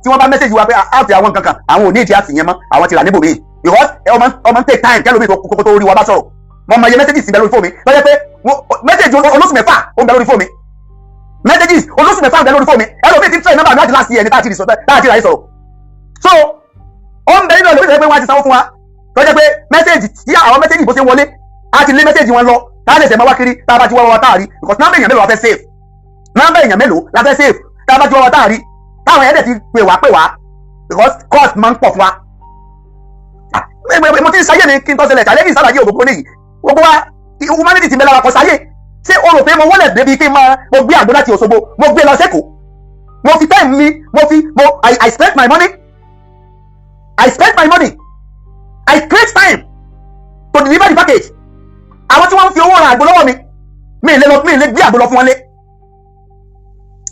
wọ́n bá message wa pé àti àwọn nǹkan kan, àwọn ò ní ìdí àsì yẹn mọ́, àwọn ti rà níbòmíì, because ọmọ ń take time kẹlòmíì tó tó rí wa bá sọ̀rọ̀. Mo mọ iye messages ń bẹ lórí fóònù mi lọ́jọ́ pé message olóṣù 6 ó ń bẹ lórí fóònù mi, messages olóṣù 6 ń bẹ lórí fóònù mi. Ẹlòmíì ti ń tẹ̀ nọ́mbà mi láti last year ní tá a ti rà yìí sọ̀rọ̀. So ó ń bẹ nínú ẹlòmíì tó yẹ pé wọ́n á ti sanwó fún wa, tó jẹ́ pé message tí àwọn message bó ṣe wọlé, á ti lé message wọn lọ, tá a lè ṣẹ̀ máa wá kiri. Tá a bá ti wá wá tá a rí, because nọ́mbà èèyàn mélòó la fẹ́ save? Nọ́mbà èèyàn mélòó la fẹ́ save? Tá a bá ti wá wá tá a rí, táwọn ẹ̀dẹ̀ ti pè wá pè wá, because cost máa ń pọ̀ fún wa. Mo ti ń sáyé mi kí n tó ṣẹlẹ̀ challenge ìsàlàyé ògbógbó nìyí. Gbogbo wa, humanity ti bẹ lára kọ sáyé. Ṣé o rò pé mo wọlé débi kí n máa mo gbé àgbo láti Òṣogbo, mo gbé lọ sẹ́kọ̀ọ́, mo fi time mi, mo fi mo I spent my money, I spent my money, I create time to deliver the package. Àwọn tí wọ́n ń fi owó ra àgbo lọ́wọ́ mi, mi lè lọ, mi lè gbé àgbo lọ fún wọn lé.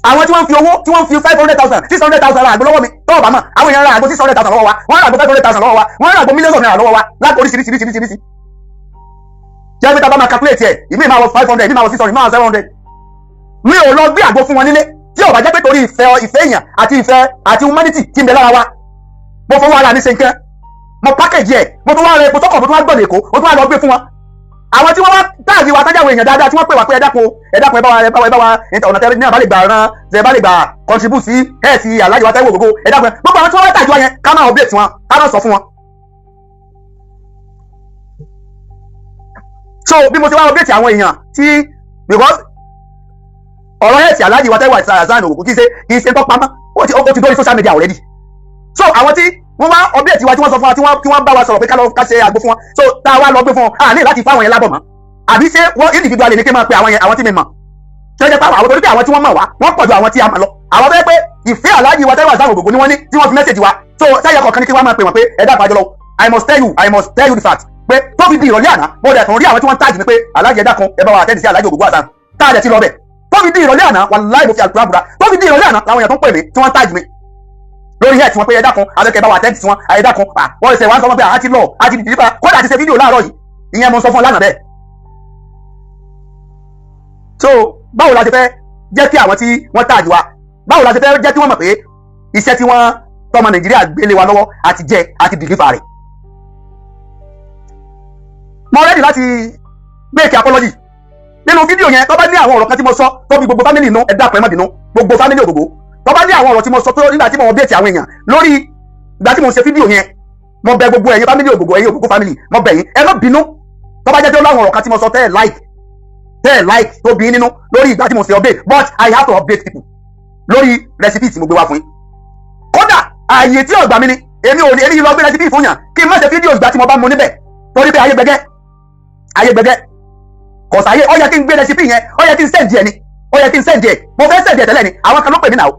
Àwọn tí wọ́n ń fi owó, tí wọ́n ń fi 500,000, 600,000 ra àgbo lọ́wọ́ mi, tọ́wọ́ bá mọ̀, àwọn èèyàn ra àgbo 600,000 lọ́wọ́ wa, wọ́n ra àgbo 500,000 lọ́wọ́ wa, wọ́n ra àgbo millions of naira lọ́wọ́ wa lágbo oríṣiríṣiríṣiríṣi. Jẹ́ pé tá a bá máa calculate ẹ̀, ìmí máa wọ 500, ìmí máa wọ 600, ìmí máa wọ 700. Mi ò lọ gbé àgbo fún wọn nílé tí ò bá jẹ́ pé torí ìfẹ́, ìfẹ́ èèyàn àti ìfẹ́ àti humanity tí ń bẹ lára wa. Mo fọwọ́ ara mi ṣe nǹkan, mo package ẹ̀, mo tún wá rẹ epo tọkọ̀, mo tún wá gbọ̀nà Èkó, mo tún wá lọ gbé fún wọn. Àwọn tí wọ́n wá tag wa, tájáwé èèyàn dáadáa tí wọ́n pè wá pé ẹ dákun, ẹ dákun, ẹ bá wa, ẹ bá wa, ẹ bá wa, ọ̀nà tẹ́lẹ̀ ní àbá lè gbà rán, ẹ bá lè gbà contribute sí ẹ̀ sí Alhaji wa Táíwò Ògógó, ẹ dákun. Gbogbo àwọn tí wọ́n wá tag wa yẹn, ká máa update wọn, ká máa sọ fún wọn. So bí mo ti wá update àwọn èèyàn tí, because ọ̀rọ̀ ẹ̀ sí Alhaji wa Táíwò Hasan Ògógó kì í ṣe tó pamọ́, ó ti dórí social media already. So àwọn tí wọ́n wá update wa, tí wọ́n sọ fún wa, tí wọ́n bá wa sọ̀rọ̀ pé ká lọ ká ṣe àgbo fún wọn, so tá a wá lọ gbé fún wọn, a ní láti fáwọn yẹn lábọ̀ mọ́. Àbí ṣé wọ́n individually ní kí n máa pe àwọn yẹn, àwọn tí mi mọ̀, tí wọ́n jẹ́ pé àwọn, torí pé àwọn tí wọ́n mọ̀ wá, wọ́n pọ̀ ju àwọn tí a mọ̀ lọ. Àwọn tó yẹ pé ìfẹ́ Alhaji wa Táíwò Hasan Ògògó ni wọ́n ní tí wọ́n fi message wa. So sẹ́yẹ kọ̀ọ̀kan ní kí wọ́n máa pè wọ́n pé ẹ dákun, àjọlọ. I must tell you, I must tell you the fact pé tó fi di ìrọ̀lẹ́ àná, mo dẹ̀ tún rí àwọn tí wọ́n tag mi pé Alhaji, ẹ dákun, ẹ bá wa attend sí Alhaji Ògògó Hasan, tá a dẹ̀ ti lọ bẹ̀. Tó fi di ìrọ̀lẹ́ àná, wàláì, mo fi àlùkùrá búra, tó fi di ìrọ̀lẹ́ àná làwọn èèyàn tó ń pè mí, tí wọ́n tag mi lórí ẹ̀, tí wọ́n pé ẹ dákun, abẹ́kẹ́ bá wa attend sí wọn, ẹ dákun. Wọ́n ṣe wá ń sọ wọn pé àá ti lọ, àti dìdí kódà ti ṣe fídíò láàárọ̀ yìí. Ìyẹn mo sọ fún ọ lánàá bẹ́ẹ̀. So báwo la ṣe fẹ́ jẹ́ kí àwọn tí wọ́n tag wa, báwo la ṣe fẹ́ jẹ́ kí wọ́n mọ̀ pé iṣẹ́ tí wọ́n tọmọ Nàìjíríà gbélé wa lọ́wọ́ àti jẹ́ àti deliver rẹ̀? Mo ready láti make apology nínú fídíò yẹn. Tó bá ní àwọn ọ̀rọ̀ kan tí mo sọ tó fi gbogbo family inú, ẹ dákun, ẹ má bínú, gbogbo family Ògògó. Tó bá ní àwọn ọ̀rọ̀ tí mo sọ tó nígbà tí mo update àwọn èèyàn lórí ìgbà tí mo ṣe fídíò yẹn, mo bẹ̀ gbogbo ẹ̀yin family Ògògó, ẹ̀yin Ògògó family, mo bẹ̀ yín, ẹ má bínú. Tó bá jẹ́ pé ó láwọn ọ̀rọ̀ kan tí mo sọ tẹ́ ẹ̀ like, tẹ́ ẹ̀ like, tó bí nínú lórí ìgbà tí mo ṣe update, but I have to update people lórí recipe tí mo gbé wá fún yín. Kódà ààyè tí ọ̀gbà mi ni èmi ò ní, èmi lọ gbé recipe fún yàn kí n má ṣe fídíò ìgbà tí mo bá mu níbẹ̀, torí pé ayé gbẹgẹ́, ayé gbẹgẹ́, kò sáyé. Ó yẹ kí n gbé recipe yẹn, ó yẹ kí n send ẹ ni, ó yẹ kí n send ẹ. Mo fẹ́ send ẹ tẹ́lẹ̀ ni, àwọn kan ló pè mí náà.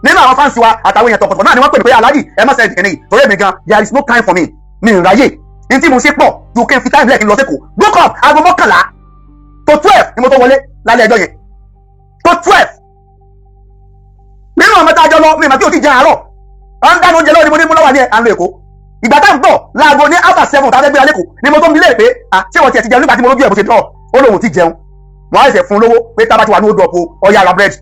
Nínú àwọn fans wa àtàwọn èèyàn tọkọtọ̀ náà ni wọ́n pè mí pé Alhaji, ẹ má send kìíní yìí, torí èmi gan, there is no time for me, mi ń ráyè. Ní tí mo ṣe pọ̀ ju kí n fi time lẹ́ẹ̀kí n lọ sẹ́kọ̀ọ́. Book up aago 10:45 to 12 ni mo tó wọlé lálẹ́ ẹjọ́ yẹn, to 12. Nínú àwọn tá a jọ lọ, mi mà kí o ti jẹ àárọ̀, à ń dáná oúnjẹ lọ́wọ́ ni mo ní mú lọ́wọ́ ní à ń lọ Èkó. Ìgbà tá à ń bọ̀ láago ní after 7 tá a fẹ́ gbéra lẹ́kọ̀ọ́ ni mo tó ń bi léèrè pé à, ṣé wọ́n tiẹ̀ ti jẹun? Nígbà tí mo lójú ẹ̀ bó ṣe dọ̀, ó lóun ti jẹun. Wọ́n á ṣẹ̀ fún lówó pé tá a bá ti wà ní odò ọ̀pọ̀ ọ̀yà ra bread.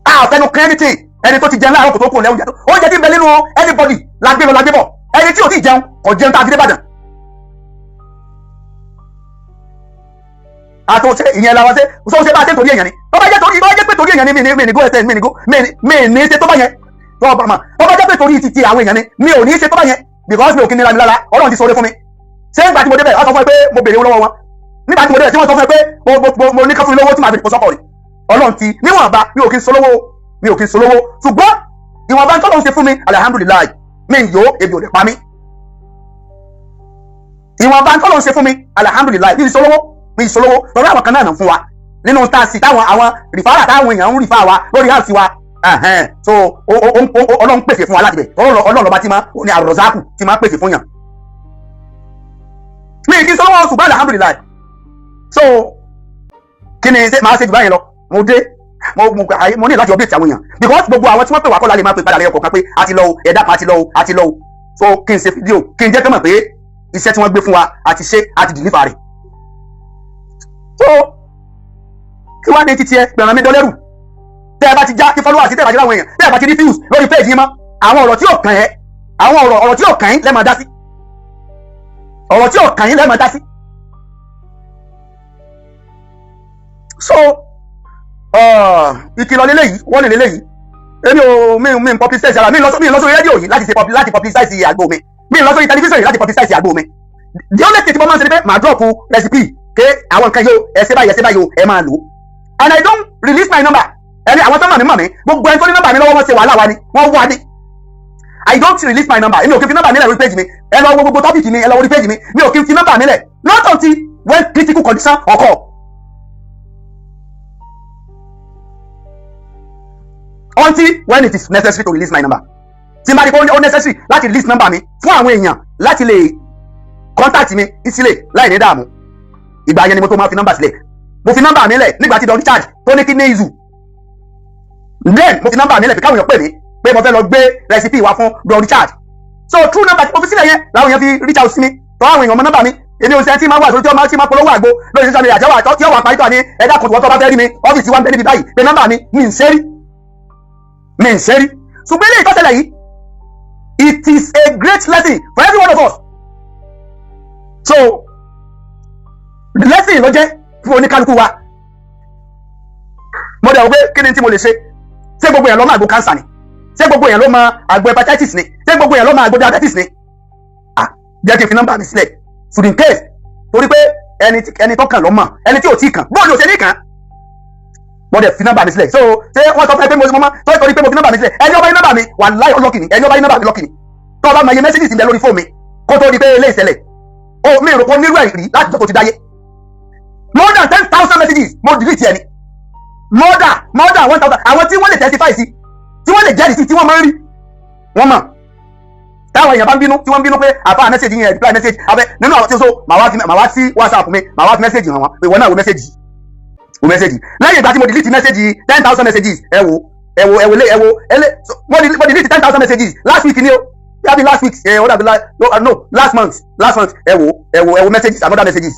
A ò fẹnu kan anything. Ẹni tó ti jẹun láàárọ̀ kò tó kù lẹ́hùn jẹ oúnjẹ tí ń bẹ nínú anybody la gbé lọ, la gbé bọ̀. Ẹni tí ò tí jẹun kò jẹun tá a fi dé Ìbàdàn. Àtúnṣe ìyẹn la wá ṣe sọ ṣe bá a ṣe torí èèyàn ni. Tó bá jẹ́ torí, tó bá jẹ́ pé torí èèyàn ni, mi ní go ẹsẹ̀ mi ní go mi ní ṣe tó bá yẹn. Tó bá mà, tó bá jẹ́ pé torí ti àwọn èèyàn ni, mi ò ní ṣe tó bá yẹn, because mi ò kí nira mi lára. Ọlọ́run ti sọ̀rọ̀ fún mi. Ṣé nígbà tí mo débẹ̀, wọ́n sọ fún mi pé mo béèrè owó lọ́wọ́ wọn? Nígbà tí mo débẹ̀, tí wọ́n sọ fún mi pé mo ní ká fún mi lówó tí màá fi kó sọ́kọ̀ rẹ̀? Ọlọ́run ti níwọ̀nba, mi ò kí ń solówó, mi ò kí ń solówó, ṣùgbọ́n ìwọ̀nba ń tọ́lọ́run ṣe fún mi, alihamudulilayi, mi ń yó, ebi ò lè pa mí. Ìwọ̀nba ń tọ́lọ́run ṣe fún mi, alihamudulilayi, mi ń solówó, mi ń solówó lọ́dọ̀ àwọn kan náà fún wa Nínú stars táwọn àwọn referral táwọn èèyàn ń refer wa lórí house wa. So Ọlọ́run pèsè fún wa láti bẹ̀. Ọlọ́run lọ́ba tí máa ní àròzákù tí máa pèsè fún yàn. Mi kì í sọ́wọ́, ṣùgbọ́n alhamdulillahi. So kí ni máa ṣe jù báyìí lọ? Mo dé, mo ní láti update àwọn èèyàn, because gbogbo àwọn tí wọ́n pè wá kọ́ la lè máa pè padà lẹ́yìn kọ̀ọ̀kan pé a ti lọ o, ẹ̀dá kan, a ti lọ o, a ti lọ o. So kí n ṣe fídíò, kí n jẹ́ kí n mọ̀ pé iṣẹ́ tí wọ́n gbé fún wa, a ti ṣe, a ti deliver rẹ̀. So kí wàá ní títí ẹ gbẹ̀ràn mi dọ́lẹ́rù? Tẹ́ ẹ bá ti já kí followers, tẹ́ ẹ bá ti ráwọn èèyàn, tẹ́ ẹ bá ti rí views lórí page yín mọ́, àwọn ọ̀rọ̀ tí ò kàn ẹ́, àwọn ọ̀rọ̀ tí ò kàn yín lẹ́ẹ̀ máa dá sí, ọ̀rọ̀ tí ò kàn yín lẹ́ẹ̀ máa dá sí. So ìkìlọ̀ lélẹ́yìí, wọ́n lè lélẹ́yìí. Èmi ò mi ń publicize ara mi lọ mi lọ sórí rédíò yìí láti ṣe láti publicize àgbo mi. Mi lọ sórí tẹlifíṣàn yìí láti publicize àgbo mi. The only thing tí mo máa ń ṣe ni pé màá drop recipe ké àwọn nǹkan yóò ẹ ṣe báyìí, ẹ ṣe báyìí o, ẹ máa lò ó. And I don't release my number. Ẹni àwọn tó mọ̀ mí mọ̀ mí. Gbogbo ẹni tó ní nọ́mbà mi lọ́wọ́, wọ́n ṣe wàhálà wa ni, wọ́n wá ní. I don't release my number. Èmi ò kí n fi nọ́mbà mi lẹ̀ lórí page mi. Ẹ lọ wo gbogbo topic mi, ẹ lọ wo orí page mi. Mi ò kí n fi nọ́mbà mi lẹ̀, not until when critical condition occur. Until when it is necessary to release my number, tí n bá rí pé ó necessary láti release number mi fún àwọn èèyàn láti lè contact mi easily láì ní dààmú, ìgbà yẹn ni mo tó máa fi nọ́mbà sílẹ̀. Mo fi nọ́mbà mi lẹ̀ nígbà tí Don Richard tó ní kidney issue. Then mo fi nọ́mbà mi lẹ̀ pé káwọn èèyàn pè mí pé mo fẹ́ lọ gbé recipe wá fún Don Richard. So true number tí mo fi sílẹ̀ yẹn làwọn èèyàn fi reach out sí mi. Tọ́ àwọn èèyàn mọ nọ́mbà mi. Èmi ò sẹ́ni tí máa wà sórí tí wọ́n máa tí máa polówó àgbo lórí social media àjẹwà tí ó wà parí tó ní ẹ̀dá kan tó bá fẹ́ rí mi, ọ́fíìsì wa ń bẹ níbi báyìí, pé nọ́mbà mi. Mi ń ṣe rí, mi ń ṣe rí. Ṣùgbọ́n ilé ìtọ́sẹ̀lẹ̀ yìí, it is a great lesson for every one of us. So lesson ló jẹ́ fún oníkálukú wa. Mo dẹ̀ wò pé kí ni tí mo lè ṣe? Ṣé gbogbo èèyàn ló mọ àgbo cancer ni? Ṣé gbogbo èèyàn ló mọ àgbo hepatitis ni? Ṣé gbogbo èèyàn ló mọ àgbo diabetes ni? Ah, jẹ́ kí n fi nọ́mbà mi sílẹ̀ should in case, torí pé ẹni tó kàn ló mọ̀, ẹni tí ò tí kàn, bóòlù ò ṣe ní kàn. Mo dẹ̀ fi nọ́mbà mi sílẹ̀. So ṣé wọ́n sọ fún ẹ pé mo mọ́ torí pé mo fi nọ́mbà mi sílẹ̀? Ẹni ọba yín nọ́mbà mi, wàláhì ọlọ́kìnì. Ẹni ọba yín nọ́mbà mi lọ́kìnì. Tó o bá mọ iye messages ń bẹ lórí fóònù mi kó tó di pé ilé ìṣẹ̀lẹ̀ o, mi rò pé onírú ẹ̀ rí láti jọ́ tó ti dáyé. More than 10,000 messages mo delete ẹ ni. More than 1,000. Àwọn tí wọ́n lè testify sí, tí wọ́n lè jẹ́rìí sí, tí wọ́n máa ń rí, wọ́n mọ̀. Táwọn èèyàn bá ń bínú, tí wọ́n ń bínú pé àfa message yẹn, reply message abẹ nínú àwọn tí ó so, màá wá sí WhatsApp mi, màá wá fi message hàn wọ́n pé ìwọ náà wo message, wo message. Lẹ́yìn ìgbà tí mo delete message, 10,000 messages, ẹ wo, ẹ wo, ẹ wo, ẹ wo, ẹ lé. Mo delete 10,000 messages last week ni o, bí last week ẹ ó dàbí no, no, last month, last month. Ẹ wo, ẹ wo, ẹ wo messages, another messages,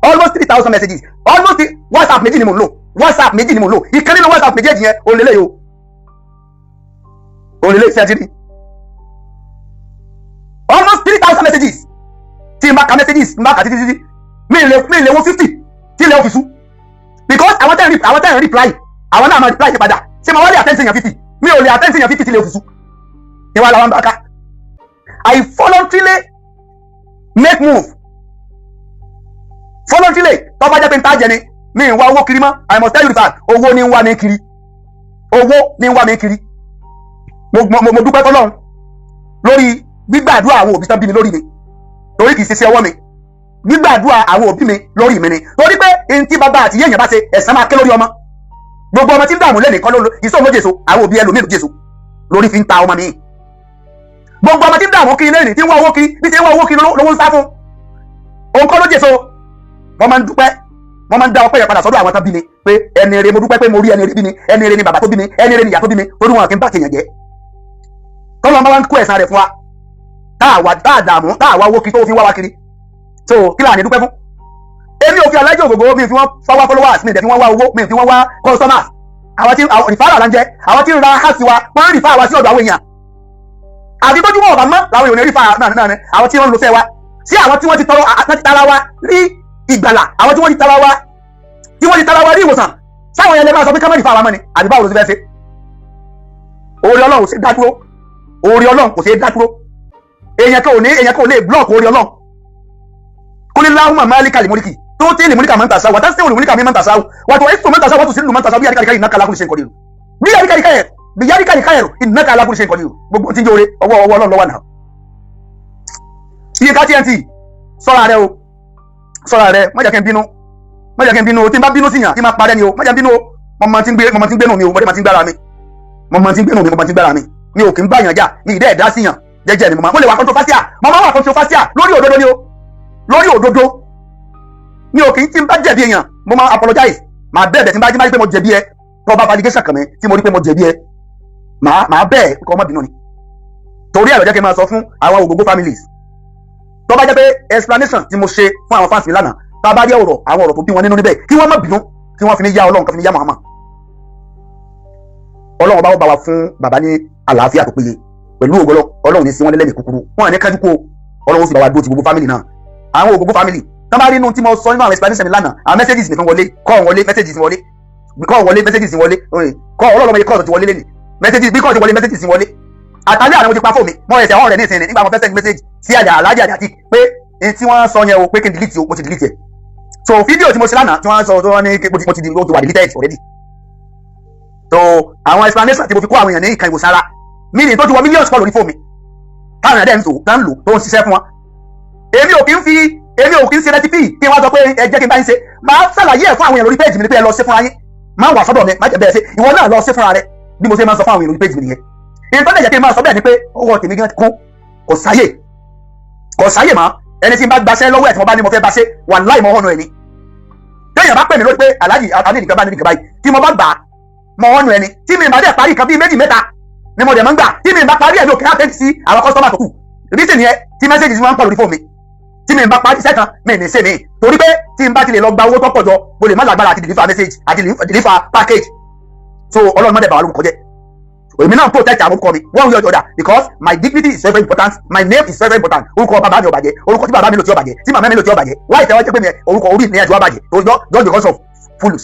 almost 3,000 messages, almost. WhatsApp méjì ni mo ń lò, WhatsApp méjì ni mo ń lò. Ìkan nínú WhatsApp méjèèjì yẹn, òun lélẹ́yìí o, òun lélẹ́yìí. Ṣé ẹ ti rí almost 3,000 messages? Tí n bá ka messages, n bá ka títí títí, mi lè wo 50 tí ilẹ̀ òfìsú, because àwọn tẹ́ ń reply, àwọn náà máa reply padà. Ṣé màá wá lè attend sí èèyàn 50? Mi ò lè attend sí èèyàn 50 tí ilẹ̀ òfìsú ní wàá làwọn bá ká. I voluntarily make move, voluntarily. Tó bá jẹ́ pé n ta jẹ ni, mi ń wá owó kiri mọ́. I must tell you the fact, owó ni ń wá mi kiri, owó ni ń wá mi kiri. Mo dúpẹ́ fọlọ́run lórí gbígbàdúrà àwọn òbí tán bí mi lórí mi, torí kì í ṣe sí ọwọ́ mi. Gbígbàdúrà àwọn òbí mi lórí mi ni, torí pé n tí bàbá àti yéèyàn bá ṣe, ẹ̀san máa ké lórí ọmọ. Gbogbo ọmọ tí ń dààmú lẹ́nìí kọ́ ló ìṣòro ló jèso. Àwọn òbí ẹlòmíì ló jèso lórí fi ń ta ọmọ mi. Gbogbo ọmọ tí ń dààmú kiri lẹ́nìí, tí ń wá owó kiri, bí ṣe ń wá owó kiri lówó ń sá fún òun kọ́ ló jèso. Wọ́n máa ń dúpẹ́, wọ́n máa ń dá ọpẹ́ yẹn padà sọ́dọ̀ àwọn tán bí mi pé ẹni rere. Mo dúpẹ́ pé mo rí ẹni rere bí mi. Ẹni rere ni bàbá tó bí mi, ẹni rere ni ìyá tó bí mi, torí wọn kì í bá tèèyàn jẹ́. Tọ́lọ́ máa ń kó ẹ̀san rẹ̀ fún wa, tá a wà, tá a dààmú, tá a wá owó kiri tó fi wá wa kiri. So kí láà ní dúpẹ́ fún? Èmi ò fi alájọ ògògó, mi fi wọ́n fáwá followers, mi ì dẹ̀ fi wọ́n wá owó, mi ì fi wọ́n wá customers. Àwọn tí referral là ń jẹ́. Àwọn tí ń ra house wa, wọ́n ń refer wa sí ọ̀dọ̀ àwọn èèyàn. Àfi tójú wọn ọ̀bà mọ́ làwọn èèyàn ní refer náà náà ni. Àwọn tí wọ́n ń lo fẹ́ wa sí, àwọn tí wọ́n ti tọrọ àti tara wa rí ìgbàlà, àwọn tí wọ́n ti tara wa, tí wọ́n ti tara wa rí ìwòsàn, sáwọn yẹn lè máa sọ pé ká má refer wa mọ́ ni, àbí báwo ló ti fẹ́ ṣe? Oore Ọlọ́run kò ṣe dá dúró, oore Ọlọ́run kò ṣe dá dúró. Èèyàn kan ò ní, èèyàn kan ò lè block oore Ọlọ́run. Kulillahumma malikal mulki tu'til mulka man tasha wa tanzi'ul mulka mimman tasha wa tu'izzu man tasha wa tuzillu man tasha biyadikal khayr innaka ala kulli shay'in qadir, biyadikal khayr, biyadikal khayr innaka ala kulli shay'in qadir. Gbogbo tí ń jóore, ọwọ́ Ọlọ́run ló wà náà. Yínká TNT, sọ́ra rẹ o, sọ́ra rẹ. Má jẹ́ kí n bínú. Má jẹ́ kí n bínú o. Tí n bá bínú sí yàn, kí n máa parẹ́ ni o. Má jẹ́ n bínú o. Mo mọ tí ń gbé, mo mọ tí ń gbénu mi o, mo dé mọ tí ń gbára mi. Mo mọ tí ń gbénu mi, mo mọ tí ń gbára mi. Mi ò kí ń bá yàn jà, mi ì dẹ́ ẹ̀dá sí yàn. Jẹ́jẹ́ ni mo máa. Mo lè wà controversial, mo máa wà controversial lórí òdodo ni o, lórí òdodo. Mi ò kí ń, tí n bá jẹ̀bi èèyàn, mo máa apologize, màá bẹ́ẹ̀. Tí n bá rí pé mo jẹ̀bi ẹ, tó bá validation kàn mí tí mo rí pé mo jẹ̀bi ẹ, màá bẹ́ẹ̀ kọ́ ọmọ bínú ni. Torí ẹ̀ ló jẹ́ kí n máa sọ fún àwọn Ògógó families, tó bá jẹ́ pé explanation tí mo ṣe fún àwọn fans mi lánàá, tá a bá rí ọ̀rọ̀, àwọn ọ̀rọ̀ tó bí wọn nínú níbẹ̀, kí wọ́n má bínú, kí wọ́n fi ní yá Ọlọ́run, kan fi ní yá Muhammad. Ọlọ́run bá wọ́n bá wa fún bàbá ní àlàáfíà tó péye pẹ̀lú ògbọ́lọ́. Ọlọ́run ní sí wọn lẹ́lẹ́mìí kúkúrú, wọn ní kájú kú o. Ọlọ́run sì bá wa dúró ti gbogbo family náà. Àwọn Ògógó family tó bá rí inú tí mo sọ nínú àwọn explanation mi lánàá, àwọn messages nìkan wọlé, call wọlé, messages wọlé, call wọlé, messages wọlé, call. Ọlọ́run yẹ call ti wọlé lẹ́nìí, messages bí call ti wọlé, messages wọlé. Àtàlẹ́ àná mo ti pa fóònù mi, mo ẹ̀sẹ̀ ọ̀rẹ́ ní ìsinmi nígbà mo fẹ́ send message sí àjà alájà àti pé n tí wọ́n sọ yẹn o, pé kí n delete o, mo ti delete ẹ̀. So fídíò tí mo ṣe lánàá tí wọ́n sọ, tí wọ́n ní mo ti ó ti wà deleted already. So àwọn explanation tí mo fi kó àwọn èèyàn ní ìkan ìwòsàn ara mílíọ̀nù tó ti wọ millions kọ́ lórí fóònù mi, táwọn èèyàn dẹ̀ ń lò, tá ń lò, tó ń ṣiṣẹ́ fún wọn. Èmi ò kí ń fi, èmi ò kí ń ṣe recipe kí wọ́n sọ pé ẹ jẹ́ kí n bá yín ṣe. Máa ṣàlàyé ẹ̀ fún àwọn èèyàn lórí page mi ni pé ẹ lọ ṣe fúnra yín, má wà sọ́dọ̀ mi, má jẹ́ bẹ́ẹ̀ ṣe, ìwọ náà lọ ṣe fúnra rẹ. Bí mo ṣe máa ń sọ fún àwọn èèyàn lórí page mi nìyẹn. Ìyẹn tó lè jẹ́ kí n máa sọ bẹ́ẹ̀ ni pé owó tèmi gan kún, kò sáyè, kò sáyè mọ́. Ẹni tí n bá gbaṣẹ́ lọ́wọ́ ẹ̀, tí mo bá ní mo fẹ́ bá ṣe, wàláhì mo honour ẹ̀ ni. Téèyàn bá pè mí lórí pé aláàjì àní nìkan bá ní nìkan báyìí, tí mo bá gbà á, mo honour ẹni. Tí mi bá dẹ̀ parí nǹkan bíi méjì mẹ́ta ni mo dẹ̀ máa ń gbà, tí mi bá parí ẹ̀ ní òkè àtẹ́tí sí àwọn customer tó kù. Reason yẹn tí message tí wọ́n ń pọ̀ lórí fóònù mi, tí mi bá parí iṣẹ́ kan, mi ní ṣe mi, torí pé tí n bá ti lè lọ gba owó tó pọ̀ jọ, mo lè má lágbára àti deliver message àti deliver package. So Ọlọ́run má dẹ̀ bà wá lórúkọ jẹ́. Èmi náà protect àwọn orúkọ mi one way or the other, because my dignity is very, very important, my name is very, very important. Orúkọ bàbá mi ò bàjẹ́, orúkọ tí bàbá mi lò tí ó bàjẹ́, tí màmá mi lò tí ó bàjẹ́, wáyé tẹ́wọ́ jẹ́ pé mi orúkọ orí mi ẹ̀ tí wá bàjẹ́ just because of fools,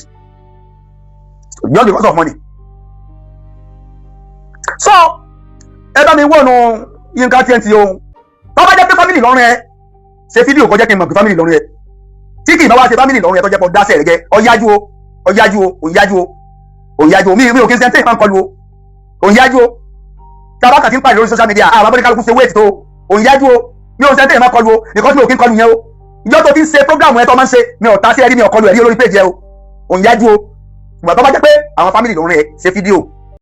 just because of money. So ẹ bá mi wọnú Yínká TNT o. Tó bá jẹ́ pé family lọ́rùn ẹ, ṣe fídíò kọjá kí n mọ̀ pé family lọ́rùn ẹ. Tí kì í bá wá ṣe family lọ́rùn ẹ, tó jẹ́ pọ̀ dáṣẹ̀ rẹ jẹ́, ọ̀yájú o, ọ̀yájú o, òyájú o, òyájú o. Mi ò kí n sẹ́ńtẹ́ ìfọ̀n kọlu o, òyájú o. Tabaka ti ń pàdé lórí social media, àwọn abọ́dé ṣe wéètì tó òyájú o. Mi ò sẹ́ńtẹ́ ìfọ̀n kọlu o, because mi ò kí n kọlu yẹn o. Ìjọ tó ti ń ṣe program ẹ tó máa ń ṣe, mi ò ta sí ẹrí, mi ò kọlu ẹ̀rí lórí page ẹ o. Òyájú o. Ìgbà tó bá jẹ́ pé àwọn family lọ́rùn ẹ, ṣe fídíò.